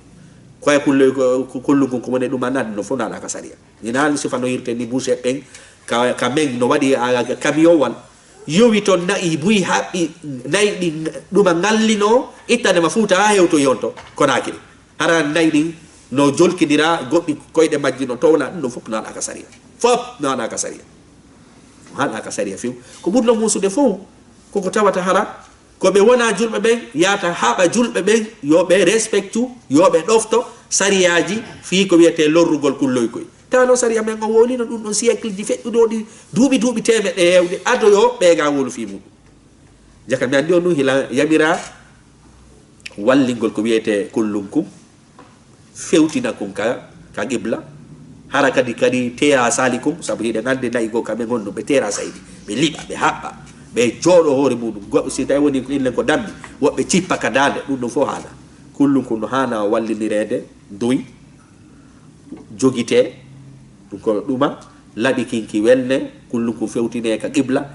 koye kulle, ko-, kullum kun ko woni ɗum annade no fof naɗa ka sariya. Ni naan sifa no yirte ni boucher ɓen ka, ka men no waɗi a, a, camion wal. Yowi ton na'i buy haɓɓi na'i ɗi ɗuma ngallino ittande ma Fuuta haa hewtoyi on to Konaakiri. Hara na'i ɗin no jolkindira, goɗɗi koyɗe majji no towna, ɗum ɗo fof no haɗa ka sariya. Fof no haɗa ka sariya. No haɗa ka sariya few. Ko ɓurno muusude fof, koko tawata hara, ko ɓe wona julɓe ɓen, yaata haɓa julɓe ɓen, yo ɓe respectu, yo ɓe ɗofto sariyaaji fii ko wiyetee lorrugol kulloy koy. Tawa no sariya men on wowlino ɗum ɗon siècle ji feɗɗuɗi o ɗi duuɓi, duuɓi teemeɗɗe heewde, ado yo ɓeega wowlu fii muɗum. Jaka mi anndi on ɗum hila yamira wallingol ko wiyetee kullum kum, fewtina kun ka, ka qibla. Hara kadi, kadi teera salikum, sabu hiɗen anndi na'i goo kamɓe ngonno, ɓe teera saydi, ɓe liɓa, ɓe haɓɓa, ɓe jooɗo hoore muɗum. Goɗɗo si tawi woni ko illen ko dammi, woɓɓe cippa ka daande, ɗum ɗon fof haana. Kullum kun no haana wallinireede, doy, jogitee, ɗum ko ɗuma, laɓi kinki welne, kullum kun fewtine ka qibla.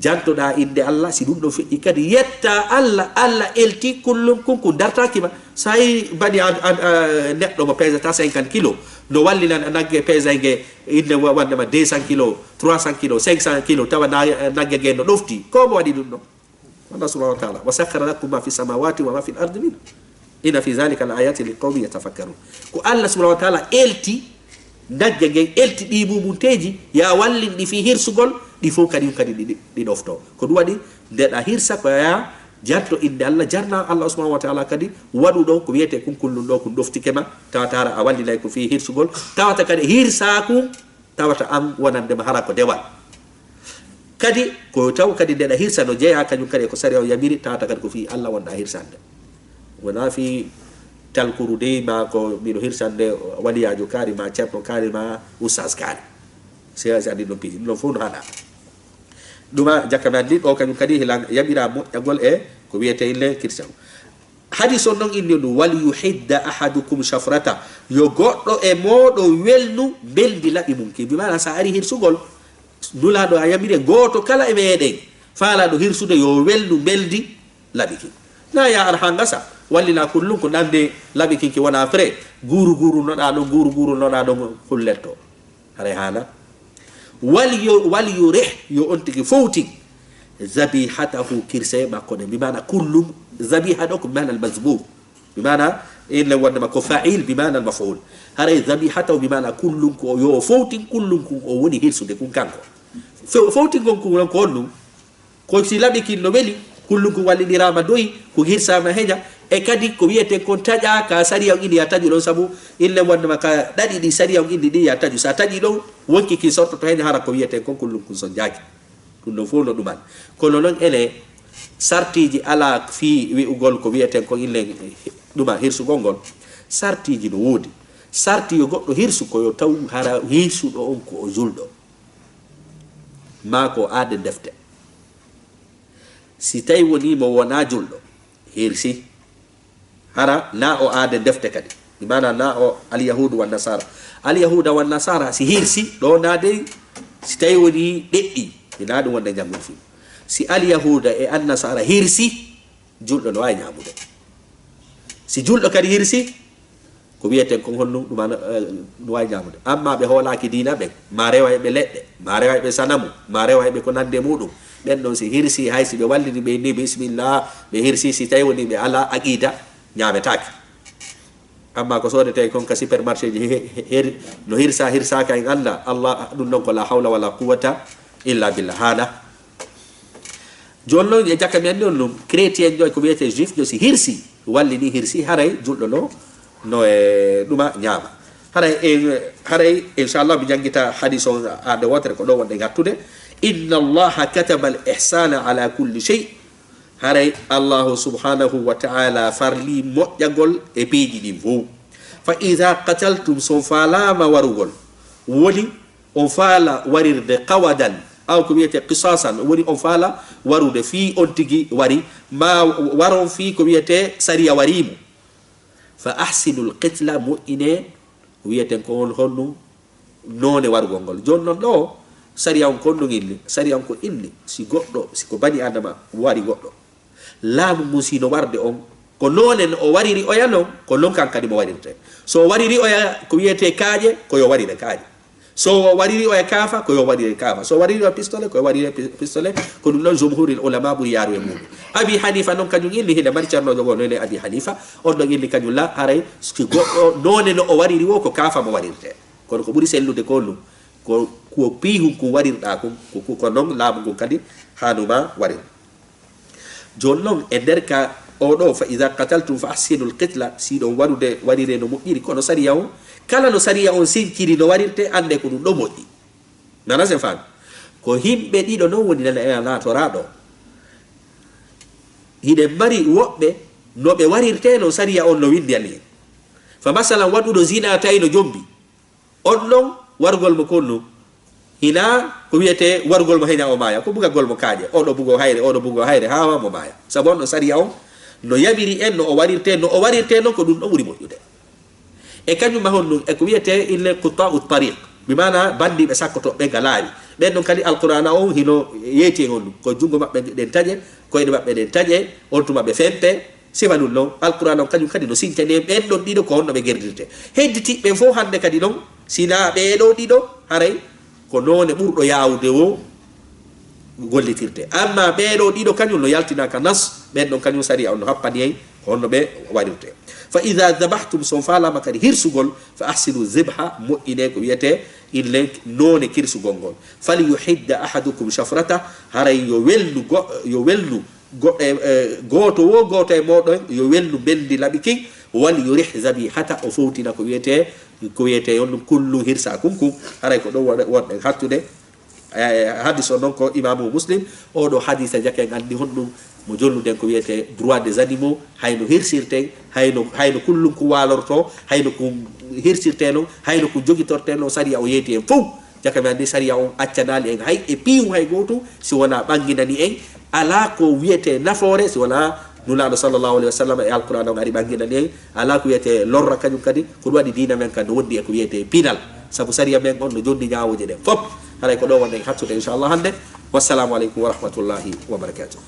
Jantoɗa innde Allah, si ɗum ɗon feƴƴi kadi, yetta Allah, Allah elti kullum kun kun dartaki ma. Sa'i bani ad-, ad-, a, neɗɗo mo pesata cinquante kilo, no wallina nagge pesayge, innde wa-, wonde ma deux cents kilo, trois cents kilo, cinq cents kilo, tawa na-, nagge ge no ɗofti. Ko mo waɗi ɗum ɗon? Allah subhanahu wa ta'ala. Wa sakhkhara lakum ma fi samawati wa ma fil ardi min. Inna fi dhalika la ayatin li qawmin yatafakkarun. Ko Allah subhanahu wa ta'ala elti nagge gen, elti ɗi mumunteeji, ya wallin ɗi fii hirsugol, ɗi fof kadi, kadi ɗi, ɗi, ɗi ɗofto. Ko ɗum waɗi, nde ɗa hirsa ko ya jarto innde Allah, jarna Allah subhanahu wa ta'ala kadi waɗuɗo ko wiyetee kun kullum ɗo, kun ɗoftike ma, tawata hara a wallinay ko fii hirsugol, tawata kadi hirsa kun tawata an wonande ma hara ko dewal. Kadi ko taw kadi nde ɗa hirsa no jeyaa kañum kadi e ko sariya o yamiri, tawata kadi ko fii Allah wonɗa hirsande. Wonaa fii talkuru dey ma ko miɗo hirsande waliyaajo kaari ma ceerno kaari ma ustaas kaari. Si, si anndi ɗum piiji, ɗum ɗon fof no haɗa. Ɗuma jakka mi anndi ɗo kañum kadi hilan yaɓira moƴƴagol e ko wiyetee ille kirsa. Hadis on non inni ɗum, "Wal yuhidda ahadukum shafrata." Yo goɗɗo e mooɗon welnu mbeldi laɓi mum ki. Bi maana, so a ari hirsugol, Nulaaɗo a yamire gooto kala e meɗen faalaaɗo hirsude yo welnu mbeldi laɓi ki. Na ya ar haa ngasa, wallina kullum ko nande laɓi kin ki wona frais. Guuru guuru noɗa ɗon, guuru guuru noɗa ɗon hulletto. Haray haana. Wal yo, wal yurih, yo on tigi fowtin. Zabihatahu, kirse makko ɗe. Bi maana kullum, zabiha ɗo ko bi maana al mazbuh. Bi maana, ille wonde ma ko fa'il, bi maana al maf'ul. Haray zabihatahu, bi maana kullum ko yo fowtin, kullum kun o woni hirsude kun kanko. Fe-, fowtingol kun non ko on ɗum. Ko si laɓi kin no weli, kullum kun wallidiraama doyi, kun hirsaama heña. E kadi ko wiyeten kon taƴa ka sariya on inni ya taƴu ɗon, sabu ille wonde ma ka ɗaɗi ɗi sariya on inni ɗi ya taƴu. Sa taƴi ɗon, wonki kin sortoto heña hara ko wiyeten kon kullum kun son jaaki. Ɗum ɗon fof no ɗuman. Kono noon ene sartiiji alaa fii wi'ugol ko wiyeten kon ille ɗuma hirsugol ngol. Sartiiji no woodi. Sarti yo goɗɗo hirsu ko yo taw hara hirsuɗo on ko o julɗo. Maa ko o aade defte. Si tawi woni mo wonaa julɗo, hirsi. Hara na o aade defte kadi. Bi maana na o alyahudu wa nasara. Alyahuda wa nasara si hirsi, ɗo na dey si tawi woni ɗeɓɓi, ina ɗum wonde ñamgol fii. Si alyahuda e annasara hirsi, julɗo no waawi ñaamude. Si julɗo kadi hirsi, ko wiyeten kon honno ɗum ana, eh, no waawi ñaamude. Amma ɓe hoolaaki diina ɓen, ma rewa e ɓe leɗɗe, ma rewa e ɓe sanamu, ma rewa e ɓe ko nande muɗum. Ɓen ɗon si hirsi, hay si ɓe wallini ɓe ni, bismillah, ɓe hirsi, si tawi woni ɓe ala aqida, ñaametaake. Amma ko soodetee kon ka supermarché ji, he-, he-, her-, no hirsa, hirsaaka en annda, Allah, ɗum ɗon ko la hawla wala quwwata illa billah, haana. Jooni noon e jakka men ɗon ɗum, chrétien jo, ko wiyetee juif jo, si hirsi, wallini hirsi, haray julɗo no no e ɗuma ñaama. Haray en, haray inchallah mi janngita hadis on arde wotere ko ɗo wonɗen hattude. Inna allaha kataba al ihsana ala kulli shay. Haray allahu subhanahu wa taala farli moƴƴagol e piiji ɗin fow. Fa ida qataltum, so faalama warugol, woni on faala warirde qawadan, aw ko wiyete qisasan, woni on faala warude fii on tigi wari, ma waron fii ko wiyete sariya warimu. Fa ahsinul qitla, moƴƴine, wiyeten ko on honɗum noone warugol ngol. Jooni non ɗo, sariya on ko honɗum inni? Sariya on ko inni, si goɗɗo, si ko bani adama wari goɗɗo, laamu ngun si no warde on, ko noone no o wariri oya non, ko non kan kadi mo warirte. So o wariri oya ko wiyete kaaƴe, ko yo warire kaaƴe. So o wariri oya kaafa, ko yo warire kaafa. So o wariri oya pistolet, ko yo warire pi-, pistolet. Ko ɗum ɗon jumhuril ulama ɓuri yaaru e muɗum. Abi Hanifa non kañum inni, hino mari ceernoojo goo no ene Abi Hanifa. On ɗon inni kañum la, haray si goɗɗo noone no o wariri wo, ko kaafa mo warirte. Kono ko ɓuri sellude ko ɗum, ko, ko piihun kun warirɗa kun, ko, ko, ko non laamu ngun kadi haanuma warir. Jooni non, e nder ka o ɗo, fa ida qataltum fa ahsinul qitla, si ɗon warude, warire no moƴƴiri, kono sariya on, kala no sariya on sinciri no warirte, annde ko ɗum ɗo moƴƴi. Nana sen faami? Ko himɓe ɗiɗo non woni nana e a naatoraa ɗo. Hiɗen mari woɓɓe no ɓe warirte non sariya on no winndi ani. Fa masalan, waɗuɗo zina tawi no jombi. On ɗon warugol mo konnu, hina ko wiyete warugol mo hina o maaya, ko bugagol mo kaaƴe, oɗo bugo hayre, oɗo bugo hayre, haa mo maaya. Sabu on ɗon sariya on no yamiri en no o warirte, no o warirte non ko ɗum ɗon ɓuri moƴƴude. E kañum ma honɗum, e ko wiyete ille qutta'u tariq, bi maana banndiiɓe sakkotoɓe ga laawi. Ɓen ɗon kadi Alqur'aana on hino yeeti e honɗum, ko junngo maɓɓe ɗen taƴe, koyɗe maɓɓe ɗen taƴe, on tuma ɓe fempe, sifa ɗum non, Alqur'aana on kañum kadi no sincani en ɓen ɗon ɗiɗo ko honno ɓe gerdirte. Hedditiiɓe ɓen fof hannde kadi non, si na ɓee ɗoo ɗiɗo, haray ko noone ɓurɗo yaawude woo gollitirte. Amma ɓee ɗoo ɗiɗo kañum no yaltinaa ka nas, ɓen ɗon kañum sariya on no happani en ko honno ɓe warirte. Fa ida dabahtum, so on faalaama kadi hirsugol, fa ahsinu zibha, moƴƴinee ko wiyetee ille noone kirsugol ngol. Fal yuhidda ahadukum shafrata, haray yo welnu go-, yo welnu Go-, e, e, gooto wo gooto e mooɗon yo welnu mbendi laɓi kin, wal yurih zabihata, o fowtina ko wiyetee, ko wiyetee on ɗum kullu hirsa kun kun. Haray ko ɗum won-, wonɗen hattude. E, hadis o non ko Imaamu Muslim, oo ɗoo hadisa jaka en anndi honɗum mo jolnuɗen ko wiyetee droit des animaux, hayno hirsirten, hayno, hayno kullun kun waalortoo, hayno kun hirsirtee non, hayno kun jogitortee non, sariya o yeeti en fow. Jaka mi anndi sariya on accanaali en hay e piiw hay gootum, si wonaa ɓannginani en. Alaa ko wiyetee nafoore, si wonaa Nulaaɗo sallallahu alayhi wa sallam e Alqur'aana on ari ɓannginani en. Alaa ko wiyetee lorra kañum kadi, ko ɗum waɗi diina men kan no wondi e ko wiyetee pinal. Sabu sariya men on no jonndi ñaawooje ɗen fop. Haray ko ɗoo wonɗen hattude, inchallah, hannde. Wassalaamu aleykum wa rahmatullahi wa barakatuh.